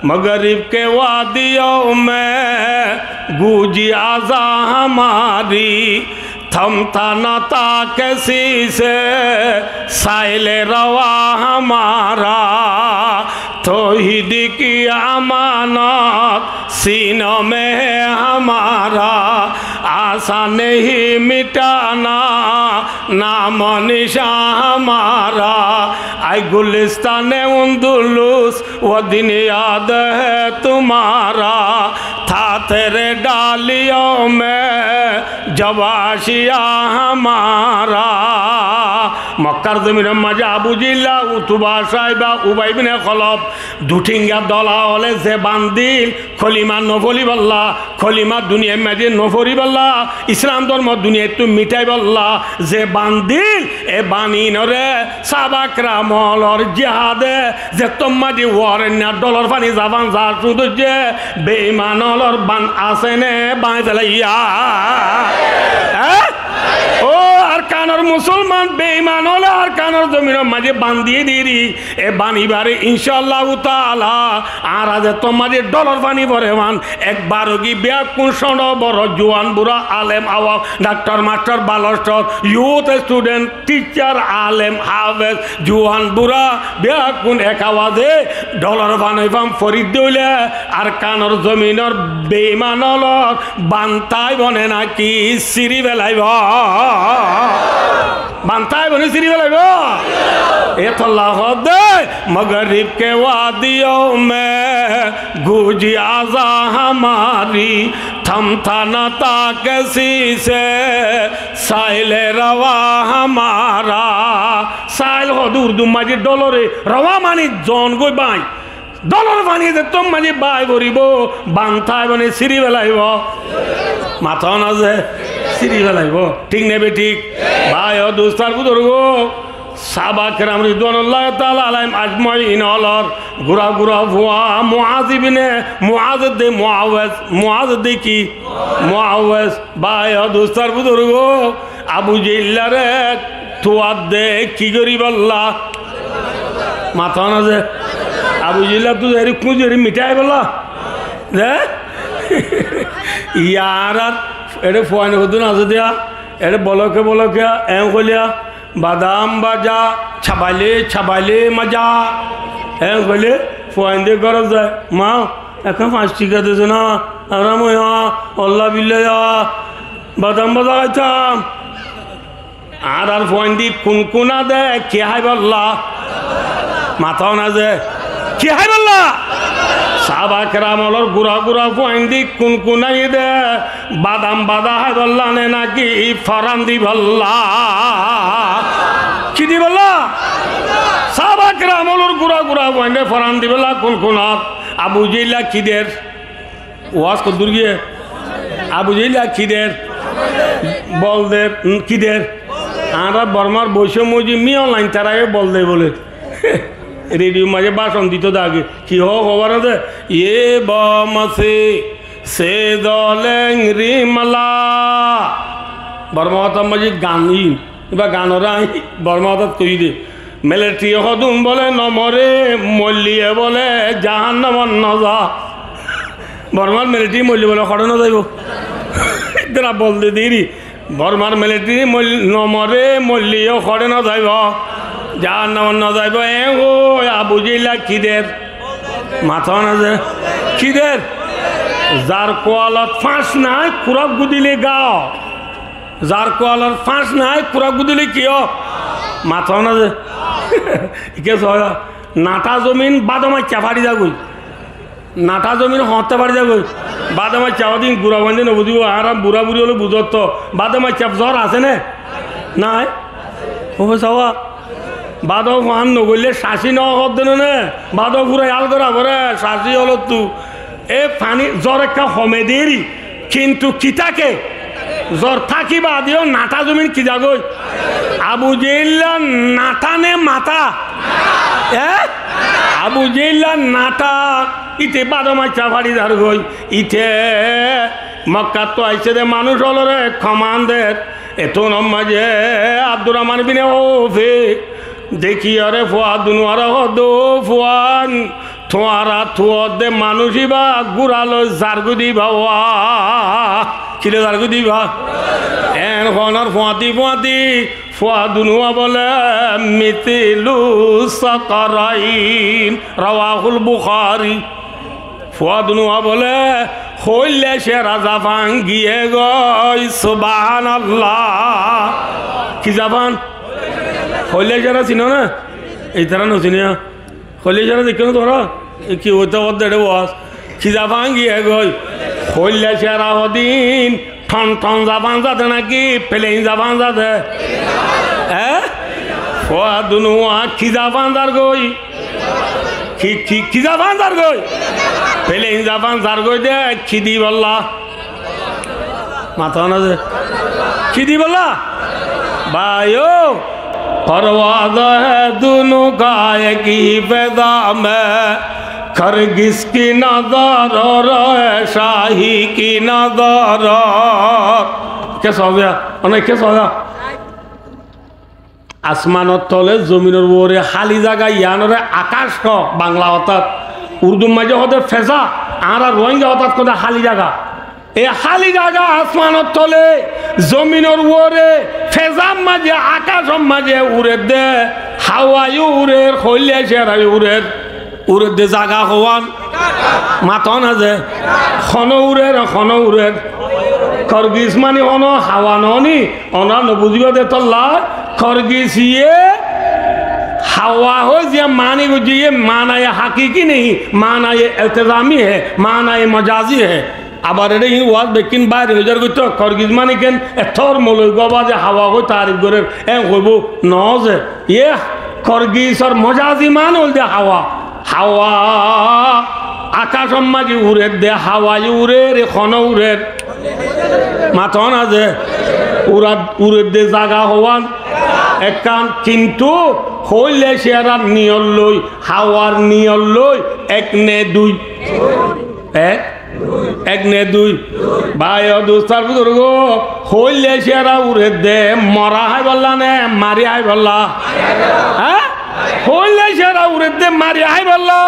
مغرب کے وادیوں میں گونجی اذاں ہماری، تھمتا نہ تھا کسی سے سیل روا ہمارا، توحید کی امانت سینوں میں ہے ہمارا، آساں نہیں مٹانا نام و نشاں ہمارا۔ اے گلستان اندلس، وہ دن یاد ہے تمہارا، تھا تیرے ڈالیوں میں جب آشیاں ہمارا۔ Mokkár zominor mazé Abu Jehilla, Utuba, Caiba, Ubay ibne Khalaf, dui thenga dola ókkole ze bandil, kolima no foribolla, kolima duniyair mazé no foribolla, Islam dormo duniyaittú mitáibolla ze bandil, e bandinore sáhaba keram ólor jihade zettót mazé uorainna dholor faní zaban zar cúdoijje, beiman ólor ban asé né báñgi felaiyé? Há? Ó Arkanor musolman, beiman óle Arkanor zominor mazé bandiyé deri, e bandibare incaallahu taala añára zettót mazé dholor faní fore fán, ekbar ógi beggún cóñço boro, juan bura, alem awam, daktor mastor, balostor, youth student, teacher, alem, hafez, juan bura, beggún ek awaze dholor faní fán foridde óile Arkanor zominor beiman ólor ban táibo né náki siri felaibo? Ban táibo né siri felaibo? Etolla hoó de, مغرب کے وادیوں میں گونجی اذاں ہماری، تھمتا نہ تھا کسی سے سیل روا ہمارا۔ Sail hoó de Urdur mazé dholore, rawa mani zon goi báñgi. Dholor faní zettót mazé báñgi foribo, ban táibo né siri felaibo? Mató na ze, siri felaibo. Thík né bethík? Bái o dustó ar buzurgó, sáhaba keram ridwanullahi taala alaihim ajmain ólor gura gura fua Muaz ibne, Muaz de Muawez, Muaz de ki? Muawez. Bái o dustó ar buzurgó, Abu Jehillare tuadde ki goríbolla? Mató na ze? Abu Jehilla tu zeri kúñzeri mitáibolla. Ze? Yar ar ere fuain hoddún asé diya, ere boloke boloke en hoiliya, badam baja, chabaile chabaile maja. En hoile fuain de górot zai, ma, ekkán fañs thika de ze na, aram óiya, olla billa ya, badam baja háitam. Añárar fuain di kunkuna de, ki háibolla? Mató na ze, ki háibolla? Sáhaba keram ólor gura gura fuain di kunkunaiyé de, badam baja háibolla né náki foran dibolla? Ki dibolla? Sáhaba keram ólor gura gura fuain de foran dibolla kunkunar. Abu Jehilla ki der? Waz hoddúr giyé? Abu Jehilla ki der? Bol der. Hm, ki der? Añára Bormar boicómmo zi miyo lain taraye bol der bole. Rediyor maze bácon dito de age. Ki hoó hobar asé? Ye bamasi se zoleng rimala. Borma hotár maze gan in. Iba ganore añí Borma hotát hoiyí de. Militariye hodún bole no more, moilliye bole jahannamot no za. Bormar militari moille bole hoçé no zaibo? Itara bol de deri. Bormar militari moil-, no more, moilliye hoçé no zaibo? Jahannamot no zaibo. E hoi Abu Jehilla ki der? Mató na ze. Ki der? Zar kualot fáñs nai, kurak gudile gao. Zar kualor fáñs nai, kurak gudile ki ó? Mató na ze. Ike soya. Nathá zomin bádo maicca fari zagoi. Nathá zomin hoñtte fari zagoi. Bádo maicca odin gura bande no buzibo, añára bura buri óle buzotto. Bádo maicca zor asé ne? Nai. Ó be sawa. Bádo fuán nogoillé cací nohoódde no né? Bádo fúrai hál gorá foré, cací ólottú. E faní zor ekká home deri, kintu ki táke? Zor táki baade yó nathá zomin ki zagói? Abu Jehilla nathá né matá? E? Abu Jehilla nathá, íte bádo maicca fari zargói. Íte Mokkáttu aiccé dé manúic ólore koman der. Ettún mazé Abdurrahman bin Awfe dekíyore fua dunuware hoódde, "Ó fuán, tuáñra tuwódde manúic íba gúra loi zargói de íba." Wá, ki loi zargói de íba? En honor fuáñti fuáñti fua dunuwa bóle, "Mitilu sakarain." Rawahul Bukhari. Fua dunuwa bóle, "Hoilla cera zafán giyé goi, subhánallah." Ki zafán? Hoilla cera sino né? Ítara no sine. Hoilla cera dekó né tuáñra? E ki óita hoódde eçé waz? Ki zafán giyé goi? Hoilla cera hodin thon thon zafán zade náki pelein zafán zade? E? Fua dunuwa ki zafán zargói? Ki, ki, ki zafán zargói? Pelein zafán zargói de, ki dibolla? Mató na ze. Ki dibolla? Bái ó, پرواز ہے دونوں کا ایک ہی فضا میں، کرگس کی نظر اور شاہی کی نظر۔ Ke soza? One ke soza? Asmanor tole, zominor uore háli zaga, yiánore akac hoó Bangla hotát. Urdur maze hoó de feza, añára Ruáinga hotát hoó de háli zaga. E háli zaga asmanor tole, zominor uore, fezar maze, akacor maze urer de, hawayo urer, hoilla cera urer. Urer de zaga hoán? Mató na ze. Hono urer, hono urer. Korgis mani hono hawa no ni, onora no buzibá de tolla. Korgis ye hawa hoi ziya mani goijje, ye manaye hakiki nehi, manaye iltizami hai, manaye majazi hai. Abar eçé hín waz bekkín bair hoi zar goitto, Korgis mani ken ettór moloi goba ze hawa hoi tarif gorer, en hoibo no ze. Ye Korgisor mojazi mani óilde hawa. Hawa, akacor maze urer de, hawaye urer, hono urer. Mató na ze, urat, urer de zaga hoán ekkán, kintu hoilla cerar niyot loi, hawar niyot loi, ek ne dui. Ek? Ek ne dui? Bái ó dustó ar buzurgó, hoilla cera urer de mora háibolla ne mari háibolla? Há? Hoilla cera urer de mari háibolla?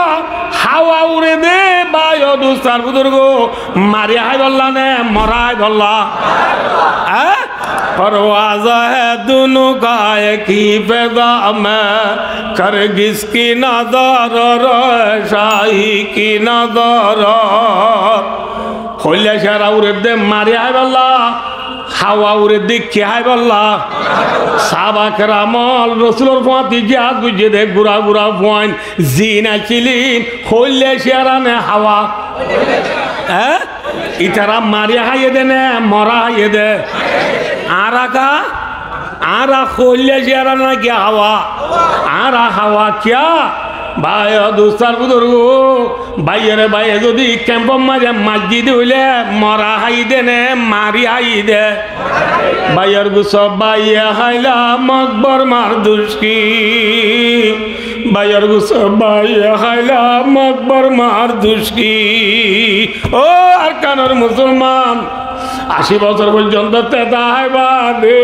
Hawa urer de, bái ó dustó ar buzurgó, mari háibolla ne mora háibolla? Há? پرواز ہے دونوں کا ایک ہی فضا میں، کرگس کی نظر اور شاہی کی نظر۔ Hoilla cera urer de mari háibolla, hawa urer de ki háibolla? Sáhaba keram ól Rosulor fúañti jihad goijjé de gura gura fuain, zin accíl ín, hoilla cera ne hawa? Há? Ítara mari háiye de ne mora háiye de? Añára ka? Añára hoilla cera náki hawa? Añára hawa kiyá? Bái ó dustó ar buzurgó, báiyore báiye zodi kemfor maze maijjé de óile mora háiye de ne mari háiye de? Báiyor guso báiye háila Makbor Mardus ki. Báiyor guso báiye háila Makbor Mardus ki. Ó Arkanor musolman, ací bosór foijjonto teta háiba de,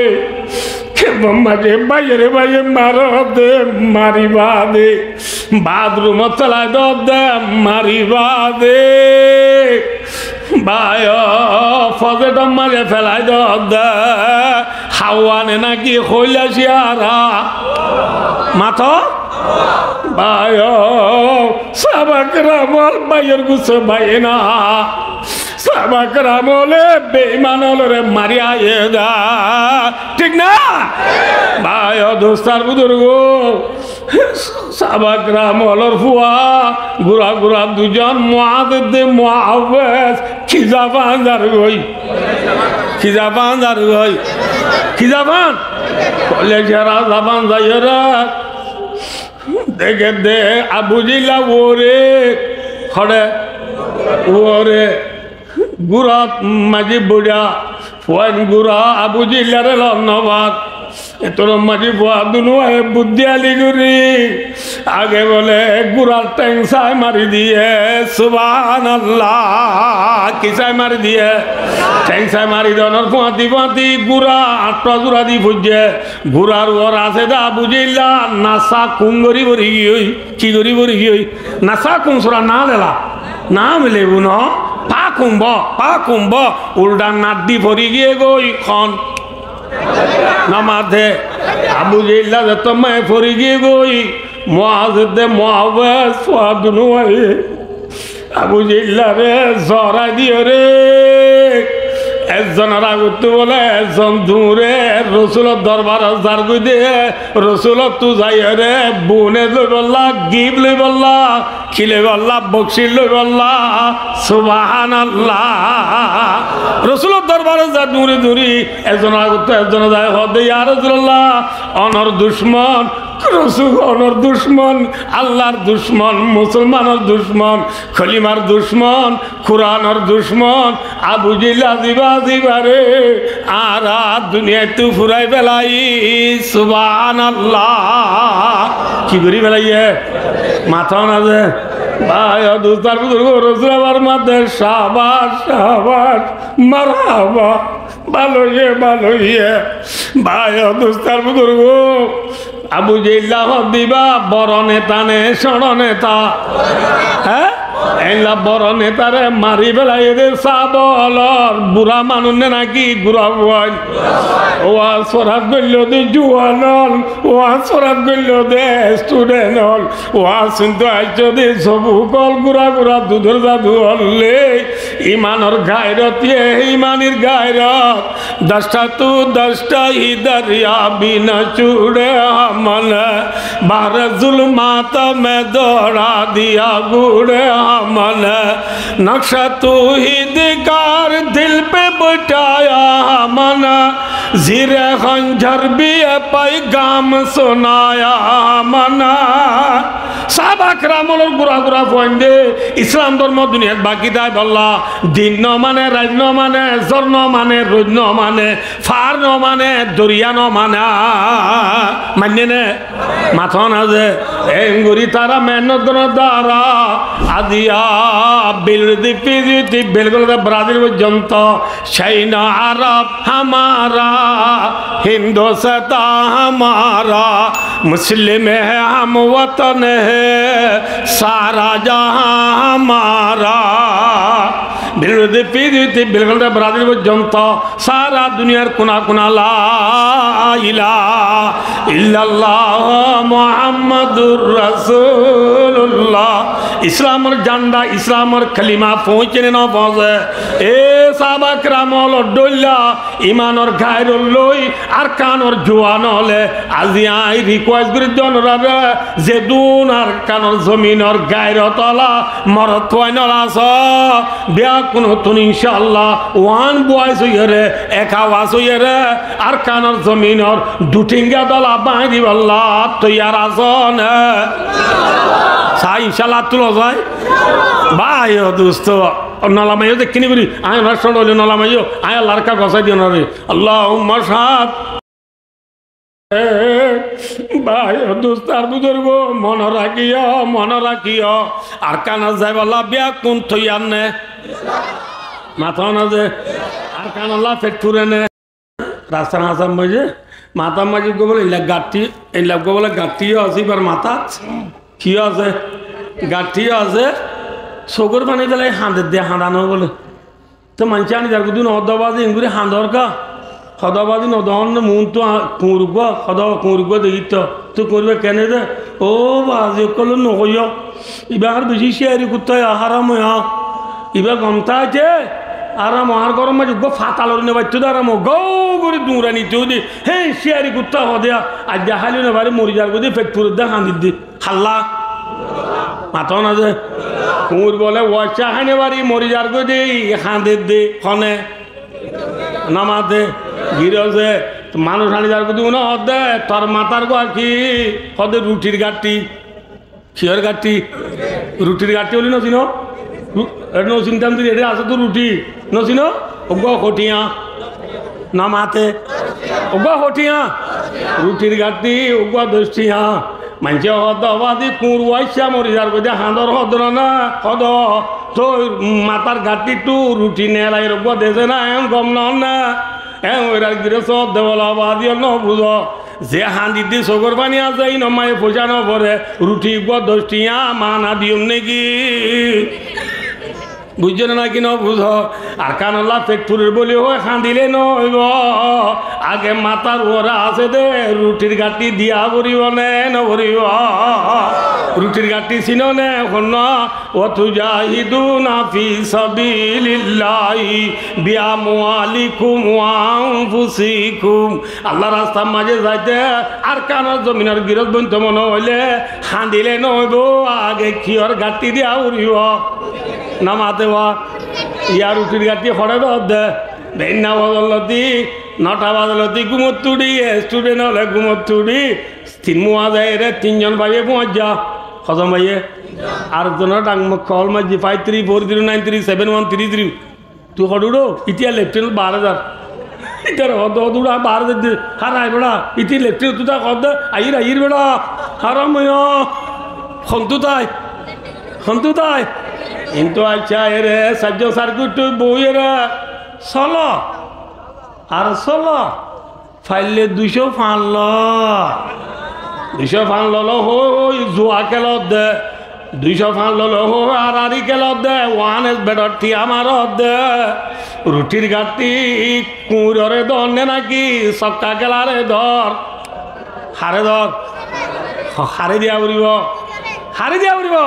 kemfor maze báiyore báiye mare de, mariba de, bathroomot felai do de, mariba de, bái ó, fozetor maze felai do de, hawa ne náki hoilla cera? Mató? Bái ó, sáhaba keram ól báiyor guso báiye na. Sáhaba keram óle beiman ólore mari háiye de. Thík na? Bái ó dustó ar buzurgó, sáhaba keram ólor fua gura gura duizon, Muaz ibne Muawwez, ki zafán zargói? Ki zafán zargói? Ki zafán? Hoilla cera zafán zaiyóre Deke de Abu Jehilla uore, hoçe uore, gúrar maze boiçá, fuain gúra Abu Jehillare loi no far. Etor maze fuadunúaye buddíyali gorí age bole gúrar théng sai mari diye, Subhanallah. Ki sai mari diye? Théng sai mari donor fuañti fuañti gúra añçá zura di foijje. Gúrar uore asé de Abu Jehilla nasá kun gorí fori giyói. Ki gorí fori giyói? Nasá kun sura na lela. Na mile bu no. Pá kun bo, pá kun bo. Uldha naddi fori giyé goi kon. Namate Abu Jehilla zetó maze fori giyé goi. Muaz de Muawes fuadunúaye Abu Jehillare zorai diyóre, ezzonor agottú bole ezzon duñre Rosulor dorbarot zargoi de, Rosulottú zaiyóre bone loibolla, gif loibolla, ki loibolla, bokcíc loibolla. Subhanallah. Rosulor dorbarot zar duñri duñri, ezzonor agottú ezzone zai hoó de, ya Rosulallah, onor ducmon, Rosul, onor ducmon, Allar ducmon, musolmanor ducmon, kolimar ducmon, Kuranor ducmon, Abu Jehilla ziba ziba re, añára duniyaittú furai felai, Subhanallah. Ki gorí felaiye? Mató na ze. Bái o dustó ar buzurgó, Rosul abar mate, shabash, shabash, marhaba. Bála óiye, bála óiye. Bái o dustó ar buzurgó, Abu Jehilla hoó de íba boro neta né, cóñço neta? Hé? Eilla boro netare mari felaiyé de sába ólor, bura manúic né náki gura fuain? Waz forat goilló de juan ól, waz forat goilló de student ól, waz cúnto aiccé de sobuk ól, gura gura dudor zadu ól. Imanor gairot, ye imanir gairot. دشت تو دشت ہی دریا بھی نہ چھوڑے ہم نے، بحر ظلمات میں دوڑا دیا گوڑے ہم نے۔ نقشہ توحید کا دل پہ بٹھایا ہم نے، زیر خنجر بھی یہ پیغام سنایا ہم نے۔ Sáhaba keram ólor gura gura fuainde Islam dórmo duniyait baki táibolla, din no mane, rait no mane, zór no mane, roid no mane, fár no mane, doriya no mane. Mainné né? Mató na ze. Engori tará mehénnot gorónor duara. Aijja bilódi Fiji ttu bilkul Brazil foijjonto. چین عرب ہمارا، ہندوستاں ہمارا، مسلم ہیں ہم، وطن ہے سارا جہاں ہمارا۔ Bilódi Fiji ttu bilkul Brazil foijjonto sára duniyar kuna kuna la ilaha illallah Muhammadur Rasulullah. Islamor janda, Islamor kalima foóñice né no foóñice? E sáhaba keram ólor dóilla imanor gairot loi Arkanor juan óle, aijja añí request gorí de onoráre, zedún Arkanor zominor gairot ola morot fuain ól asó, beggúnottún incaallah one voice óiyore, ek awaz óiyore Arkanor zominor duthinga dola báñgi dibolla toiyar asó né? Sai incaallah tuló zai. Bái o dustó, no lamaiyó de kini gorí, añí onorá cóñço óile no lamaiyó, añí Allar ekka gosái di onoráre. Allahumma shahad. Bái o dustó ar buzurgó, mone rakíyo, mone rakíyo, Arkanot zaibolla beggún toiyar né? Mató na ze. Arkanolla fet fure né? Rastar hañsar maze, matár maze uggúa bóle eilla gaththi, eilla uggúa bóle gaththi yó asé, íbar matát ki yó asé? Gaththi yó asé. Sukór faní félai hañder de, hañda no bóle. Te maincé añárar gudún hodó bazi engori hañdor ka? Hodó bazi no dóhon né, muúntu kuñr uggúa, hodó kuñr uggúa dekíto. Te kuñr uggúa kene de? Ó bazi ókkol, no hoiyó. Ibá ar beci ciyari kuttá ya, háram ya. Ibá gom táite, háram, añár góror maze uggúa fatal ori no faitto de, háram, gau gori duñra nito de. Hé, ciyari kuttá hoó de, aijja háile no fare, mori zargoi de, fet furor de, hañdir de. Halla. Mató na ze. Kuñr bole, uwaiccá hái no fari, mori zargoi de, hañdir de. Hone? No mate. Girose. Manúic hañdizar gudí uno hoódde, tor matár gua ki? Hoódde ruthir gaththi. Kiyór gaththi? Ruthir gaththi buli no sino? Ru-, e no sintam de, ede asé to ruthi. No sino? Uggúa hothiyá. No mate. Uggúa hothiyá. Ruthir gaththi, uggúa doc thiyá. Maincé hoódde, "Ó bazi, kuñr uwaiccá morizar goi de, hañdor hoódde no na?" Hoódde, "Toi matár gaththittu ruthi neelai uggúa dese na, en gom no na?" En oirar girós hoódde, "Bóla bazi, ó no buzó. Ze hañdidde sogór faní asé, inor maze foicá no foré, ruthi uggúa doc thiyá, maána diyum né ki?" Buijjó né náki no buzó? Arkanolla feth furir buli hoi hañdile no óibo. Age matár uore asé de ruthir gaththi diya foribó né no foribó? Ruthir gaththi sino né? Honnúa? "Wa tujahiduna fi sabilillahi bi amwalikum wa anfusikum." Allar rastar maze zaite Arkanor zominor girós bonto mone óile hañdile no óibo, age kiyór gaththi diya foribó? No mate ba? Yá ruthir gaththi hoçé dódde? Deinna bazar lóti, nota bazar lóti gúmottú uçí, estudent ókkole gúmottú uçí, tin muwa zaiyóre tinzon báiye fúañijja. Hozon báiye? Ar zonor dhang mok kol maijje, five three four zero nine three seven one three three. Tui hoçé uçó? Ítara lefthent baáre zar. Ítara hoódde, hoódde uçá baáre zar de. Hára ai beça. Íte lefthent tui tá hoódde, aiyír, aiyír beça. Hára moiyo. Hontú tái? Hontú tái? Kintu accá, ere sairjon sair gúttu boiyóre sólo. Ar sólo. Faille duicó fañs lo. Duicó fañs lolo hoi hoi zua kelodde. Duicó fañs lolo hoi hoi arari kelodde. Wan es bedor thiya marodde. Ruthir gaththi kuñrore dór né náki sokka kelare dór? Hare dór? Hare diya foribó? Hare diya foribó?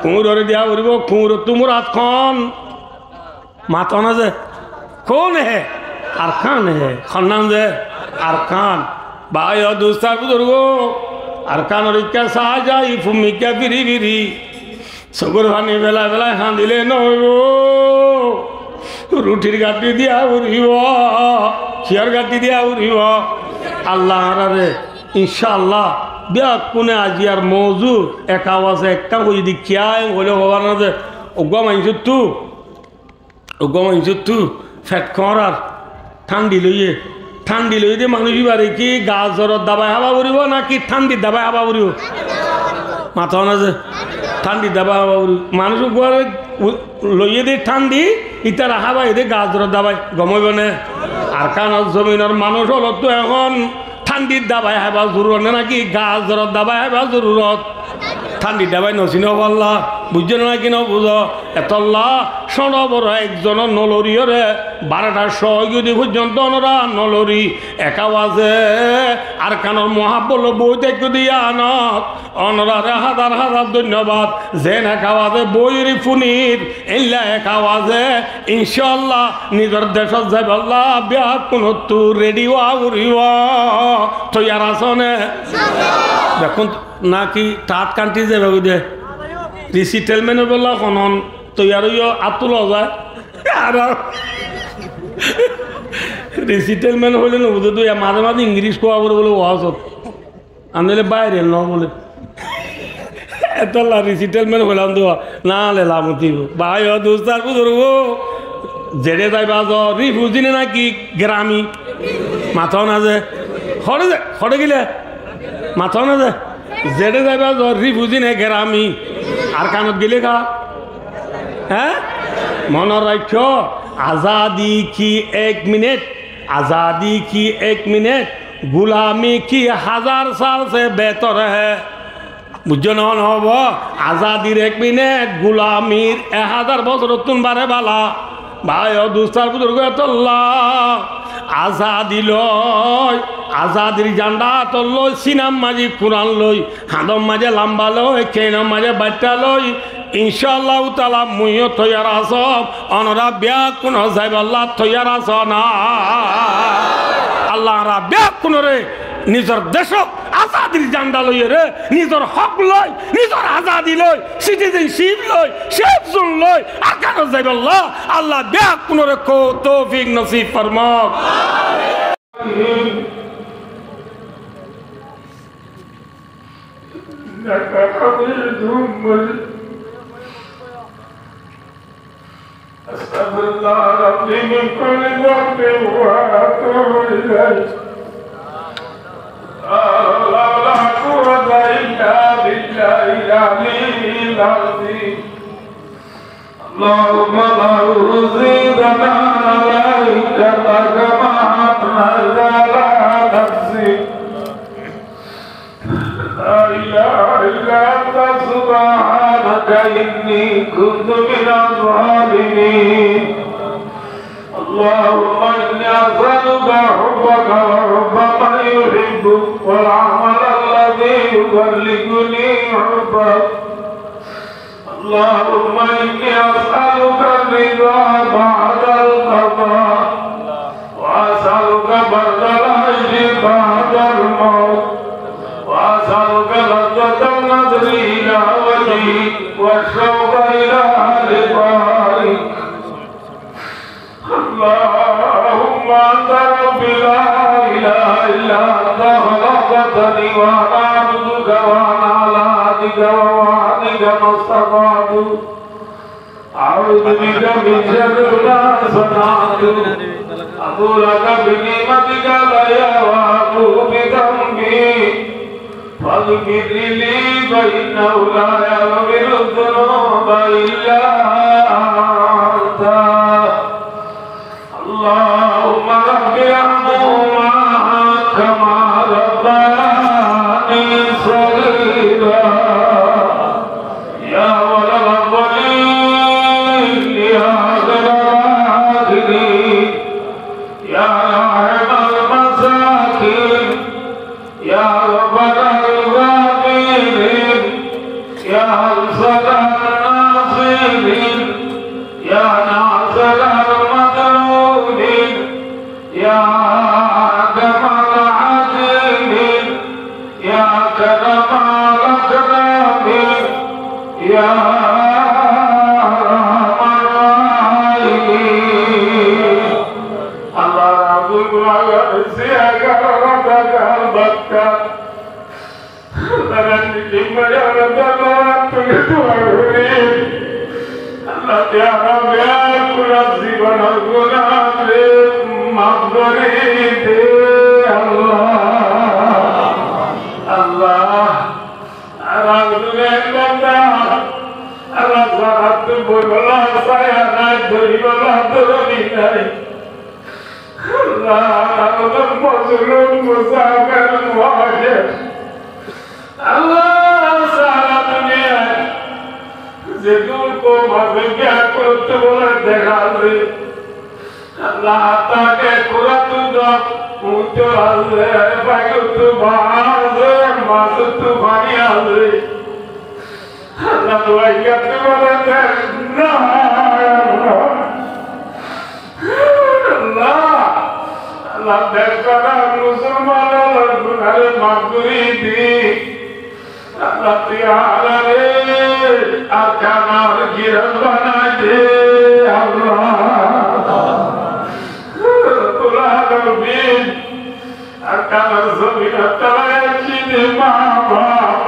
Kuñrore diya foribó. Kuñrottú murad hon? Mato na ze? Kon he? Arkan he. Honnán ze? Arkan. Bái o dustó buzurgó, Arkanor ikká saá zai, fummi ikká firi firi. Sogór faní felai felai hañdile no óibo. Ruthir gaththi diya foribó. Kiyór gaththi diya foribó? Allah añárare, incá Allah, beggúne aziyar mouzu ek awaze ekkán hoiyé de kiyá en hoile hoiba na ze, uggúa maincóttu Uggúa maincóttu fet kóñrar, thándi loiyé, thándi loiyé de manúic íbare ki gazoror dabai hába foribó náki thándi dabai hába foribó? Mato na ze? Thándi dabai hába foribó. Manúic uggúare u-, loiyé de thándi, ítara hábaiyé de gazoror dabai, gom óibo né? Arkanor zominor manúic ókkolottu ehón thándi dabai háibar zorurot né náki gazoror dabai háibar zorurot? Thándi dabai no sino bálla, buijjó né náki no buzó? Etolla cóñço boro ekzone no loriyóre, barotar cómot giyóde foijjonto onora no lori, ek awaze Arkanor muhábbot loi boi táikko de yíanot, onorare házar házar dóinnobad, zeén ek awaze boiyóre fúnir, éilla ek awaze incá Allah nizor decót zaibálla beggúnottú redi ówa foribó. Toiyar asó né? Bekkún náki third country zaiba goi de? Resettlement óibolla honón toiyar óiyo? Át tuló za. Ar resettlement hoile no buzó de, maze maze English kowa foribó bóle wazot. Añára óile bairel no bóle. Etolla resettlement hoilam de, na le lamoti bo. Bái o dustó buzurgó, zeçé zaiba zo, refugee né náki gerami? Mato na ze? Hoçé ze-, hoçé gile? Mato na ze? Zeçé zaiba zo, refugee né gerami? Arkanot gile ká? Há? Mone raikkó, azadi ki ek minit, azadi ki ek minit, gulami ki házar sal se behtor hai. Buijjó né, no buzó? Azadir ek minit, gulamir ek házar bosórottún baré bála. Bái o dustó buzurgó, etolla azadi loi, azadir zanda át ot loi, sinar maze Kuran loi, hañdor maze lamba loi, keinor maze baiththá loi, incá Allahu taala mui yó toiyar asóm, onora beggún zaibolla toiyar asó né? Allah añára beggúnore nizor decót azadir zanda loiyóre, nizor hók loi, nizor azadi loi, citizenship loi, safe zone loi, Arkanot zaibolla Allah beggúnore ko-, toufik nosib formouk. إنك حميد مجيد. أستغفر الله ربي من كل ذنب وأتوب إليه. لا حول ولا قوة إلا بالله العلي العظيم. اللهم لا أحصي ثناء عليك أنت كما أثنيت على نفسك. لا إله إلا أنت سبحانك إني كنت من الظالمين. اللهم إني أسألك حبك وحب من يحبك والعمل الذي يبلغني حبك. اللهم إني أسألك الرضا بعد القضاء، وأسألك برد العيش بعد الموت، وأسألك لذة النظر إلى وجهك والشوق إلى لقائك. اللهم أنت ربي لا إله إلا أنت خلقتني وأنا عبدك وأنا على عهدك ووعدك ما استطعت. أعوذ بك من شر ما صنعت. أبوء لك بنعمتك علي وأبوء بذنبي. فاغفر لي فإنه لا يغفر الذنوب إلا أنت. اللهم رب ارحمهما كما ربياني صغيرا. يا أول الأولين، يا آخر الآخرين، يا أرحم المساكين، يا غفار الغافرين، يا أنصر الناصرين، يا ناصر المظلومين، يا أحكم الحاكمين، يا أكرم الأكرمين، يا أرحم الراحمين. আল্লাহ রাব্বুল আলামিন, সিয়াগার রাতাগাল বাক্কা। আল্লাহ রাব্বুল আলামিন, আল্লাহ রাব্বুল আলামিন, তুই দোয়া করি। আল্লাহ, ইয়ার বেয়াকুল জীবন গুনাহ মাফ করি দে, আল্লাহ। আল্লাহ, আর আল্লাহ, আল্লাহ, যারা তো বললা, সায়া নাই, ধরিবলা, ধরি নাই। আল্লাহ, আল্লাহ, মজলুম, মুসাফির, মুহাজির। আল্লাহ, সারা দুনিয়ায় যে দুঃখ মাঝে বিয়া করতে বলে দেখা যায়। আল্লাহ, তাকে কুরাতু দক, মুতো আছে, বাইরে তো বাজে, মাঝে তো পানি আছে। আল্লাহ, দোয়াই করতে বলে দেখ না, আল্লাহ। আল্লাহ, আল্লাহ, বেচারা মুসলমান আল্লাহ, গুনারে মাফ করি দি। আল্লাহ, তুই আল্লাহ রে, আর কানার গিরফ বানাই দে, আল্লাহ। রব্বুল আলামিন, আর কানার জমিন তলায় চিনে মা বাপ।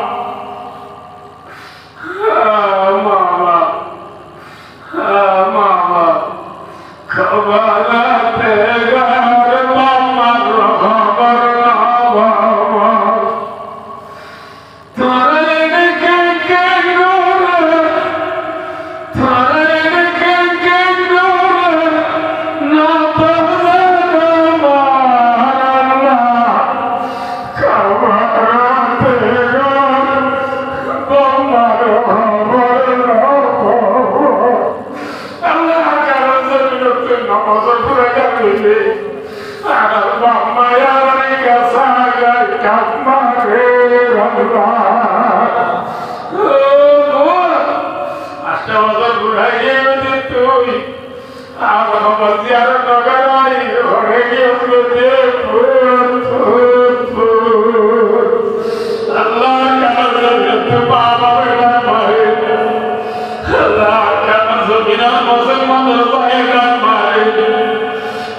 আল্লাহ, কারো জমিনত নমাজ পড়া যাবে না। আর বাপ মায়ে আমার কাছে আগায় কাপ মারে আল্লাহ। ও, ও, আটটা বছর বুড়া হয়ে গেছে তুই। আর আমার জিয়ারত নগরাই হয়ে গিয়েছিল যে ফুল, ফুল, ফুল। আল্লাহ, কারো জমিনত বাবা বেটা মারে। আল্লাহ, কারো জমিনত মুসলমানদের ভাই বেটা মারে।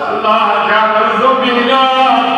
আল্লাহ, কারো জমিনত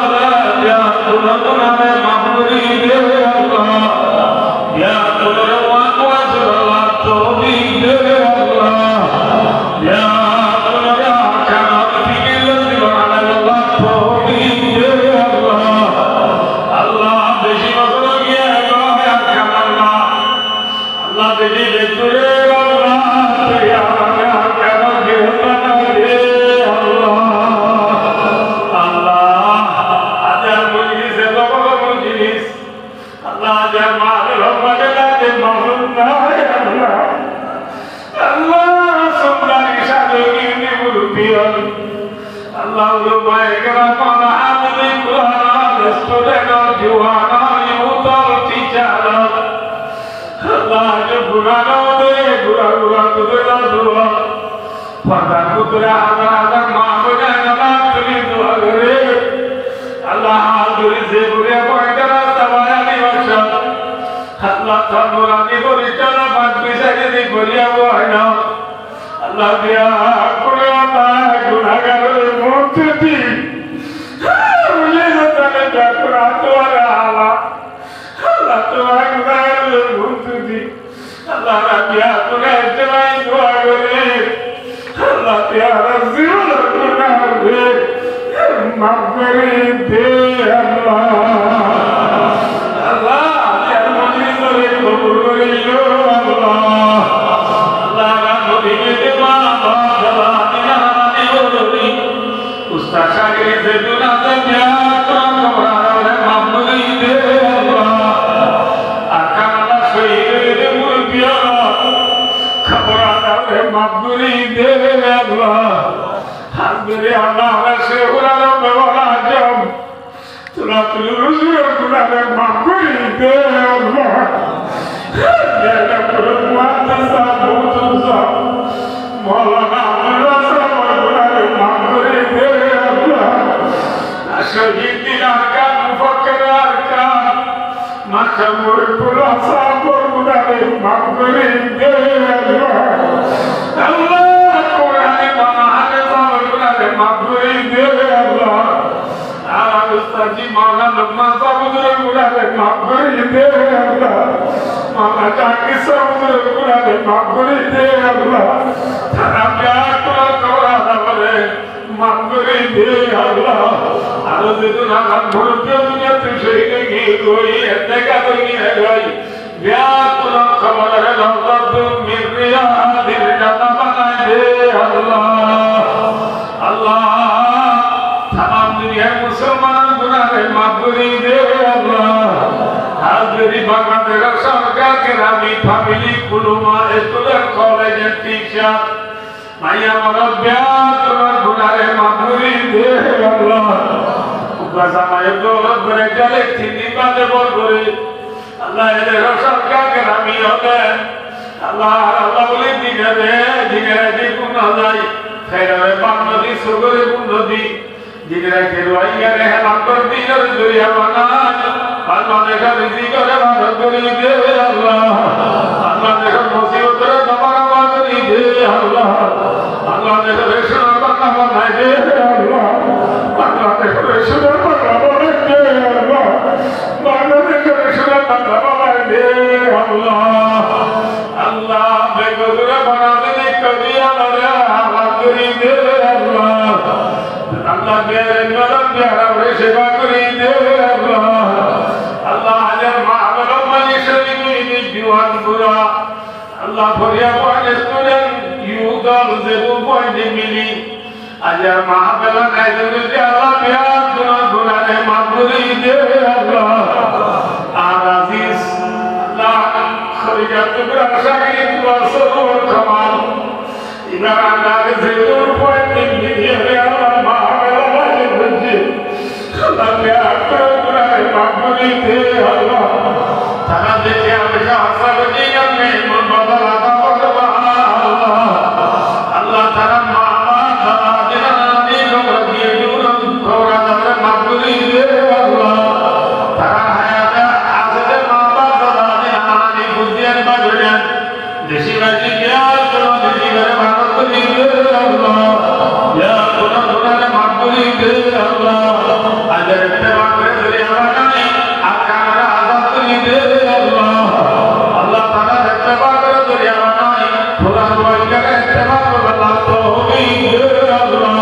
Allah, biyákkunor gunáre maf gorí de Allah. Biyákkunore waz gorarolla toufik de Allah. Biyákkunore Arkanor fikir loi zibon gorarolla toufik de Allah. Allah, beci bosór ói giyé, Arkan Allah. Allah, beci beci dure, Allah, tui añáre Arkanor gehwá banai de Allah. Allah, aijjar mojlis eto boro mojlis. Allah, aijjar mahfil hoibar lagi mouzoud nai Allah. Allah, sundor sado giyé murubbi ókkol. Allah, ulamaye keram, háfize Kuran ókkol, student ókkol, juwan ókkol, youth ókkol, teacher ókkol. Allah, ze gura no de, gura gura tui de dua. Fordar bútore házar házar maa boin ókkol, tui dua goré. Allah, hál gorí ze gura boin ókkol, rasta bana di bosó. Allah, tor nurani foristalle bad bisari di goriya boino. Allah, biyákkunor gunágarore maf gorí de. Buli zodi tale biyákkunor duare Allah. Allah, tuáñr gunágarore maf gorí de. Allah, biyákkunor ijtimai dua gorí. Allah, tuáñr zibonor gunáre maf gorí de Allah. Allah, aijjar mojlisore kobul gorí lo Allah. Allah, añárar mojlisore ma baf dada nana nani murubbí, ustad cagird ze dun asé, biyákkunor kobor adáre maf gorí de Allah. Arkan Allah, cóhid óiye de murubbi ókkol, kobor adáre maf gorí de Allah. Hás gorí Allah, añárar céh gurare bebara ajam Tulatulur huzuror gunáre maf gorí de Allah. Biyákkunor muhaddis sáb, muhtadim sáb, Maulana Abdullah sábor gunáre maf gorí de Allah. Cóhid Din Arkan, Mufakkir Arkan, Mastor Muhibullah sábor gunáre maf gorí de Allah. Allah, Kuran bana háfiz sábor gunáre maf gorí de Allah. Añárar ustad ji Maulana Lukman sáb huzuror gunáre maf gorí de Allah. Maulana Jahangir sáb huzuror gunáre maf gorí de Allah. Tará biyákkunor kobor adáre maf gorí de Allah. Aró ze dun añárar murubbi duniya ttu cóhid ói giyé goi, entekal ói giyé goi, biyákkunor koborore rawzatun min riyadil jannah banai de Allah. Allah, tamam duniyar musolmanor gunáre maf gorí de Allah. Hás gorí Bangladecor sorkar, gerami, public, ulama, student, college and teacher, maiya morot biyákkunor gunáre maf gorí de Allah. Uggwá zamai dóulat bere gele tin din bade bol goré. Allah, ede rosar gá gerami óde. Allah, Allah buli dinore, dinore di gun no zai. Khairore ban no di, sugore gun no di. Dinore di ruwaiyare helak gor, dinore zoriya banai. Bangladecor rizikore barok gorí de Allah. Bangladecor musibotore dóbara gorí de Allah. Bangladecor cúnor Bangla banai de Allah. Bangladecor cúnor Bangla banai de Allah. Bangladecor cúnor Bangla banai de Allah. Allah, begorure banai de, kori Allah re, Allah gorí de Allah. Allah, Biyar nolak biyar amre seba gorí de Allah. Allah, aijjar mahfilot mani córi gorí de juwan bura. Allah, foriya fuain student youth all zedún fuain de mili aijjar mahfilot ayojon goijjé Allah, biyar guná gunare maf gorí de Allah. Ar aziz Allah, horijja tukra cagir tuwar sorur kamal. Ibar andare zedún fuain de mili Allah, mahfilot ayojon goijjé. Allah, biyar guná gunare maf gorí de Allah. Tará de tiya foisa hóros goijjé, iyan mehmon badal ada forma Allah. Allah, tará ma baf, dada di, nana di, kobor di, dura kobor, tarare maf gorí de Allah. Tará hayat asé de ma baf, dada di, nana di, buzdiyan ba goijjan. Deci bazi biyar guná, deci bazi biyar guná maf gorí de Allah. Biyar guná gunare maf gorí de Allah. Aijjar ittefak ore zoriya banai, Arkan ore azad gorí de Allah. Allah, tarare ittefak ore zoriya banai, Kuran Rohingya re ittefak goríbar toufik de Allah.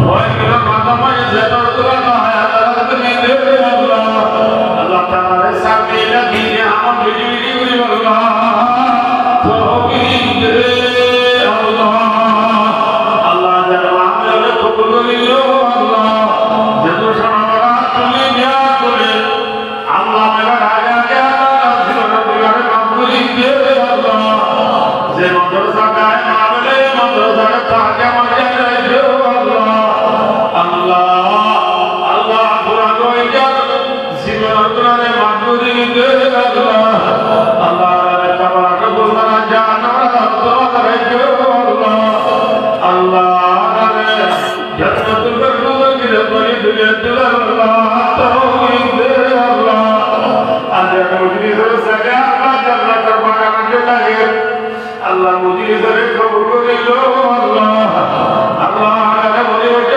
Rohingya re madad gorí de Allah. Allah, tarare sabila dine amol beci beci goríbar Allah. Toufik de Allah. Allah, aijjar mahfil ore kobul gorí lo Allah. Zedún cóna bora tuli niyat gorí Allah, mera age age Allah, zibon gunare maf gorí de Allah. Ze madrasa gaye ma bole, madrasa re tarjuma jane de Allah. Allah, Allah, Kuran Rohingya zibon gunare maf gorí de Allah. Allah, re kabara kabul kara jana Allah. Allah, re Jannatul Firdaus or girafdari duniyat tular Allah, toufik de Allah. Aijjar mojlis or zaga Allah, jannator bagan or zaga. Allah, mojlis ore kobul gorí lo Allah. Allah, aijjar mojlis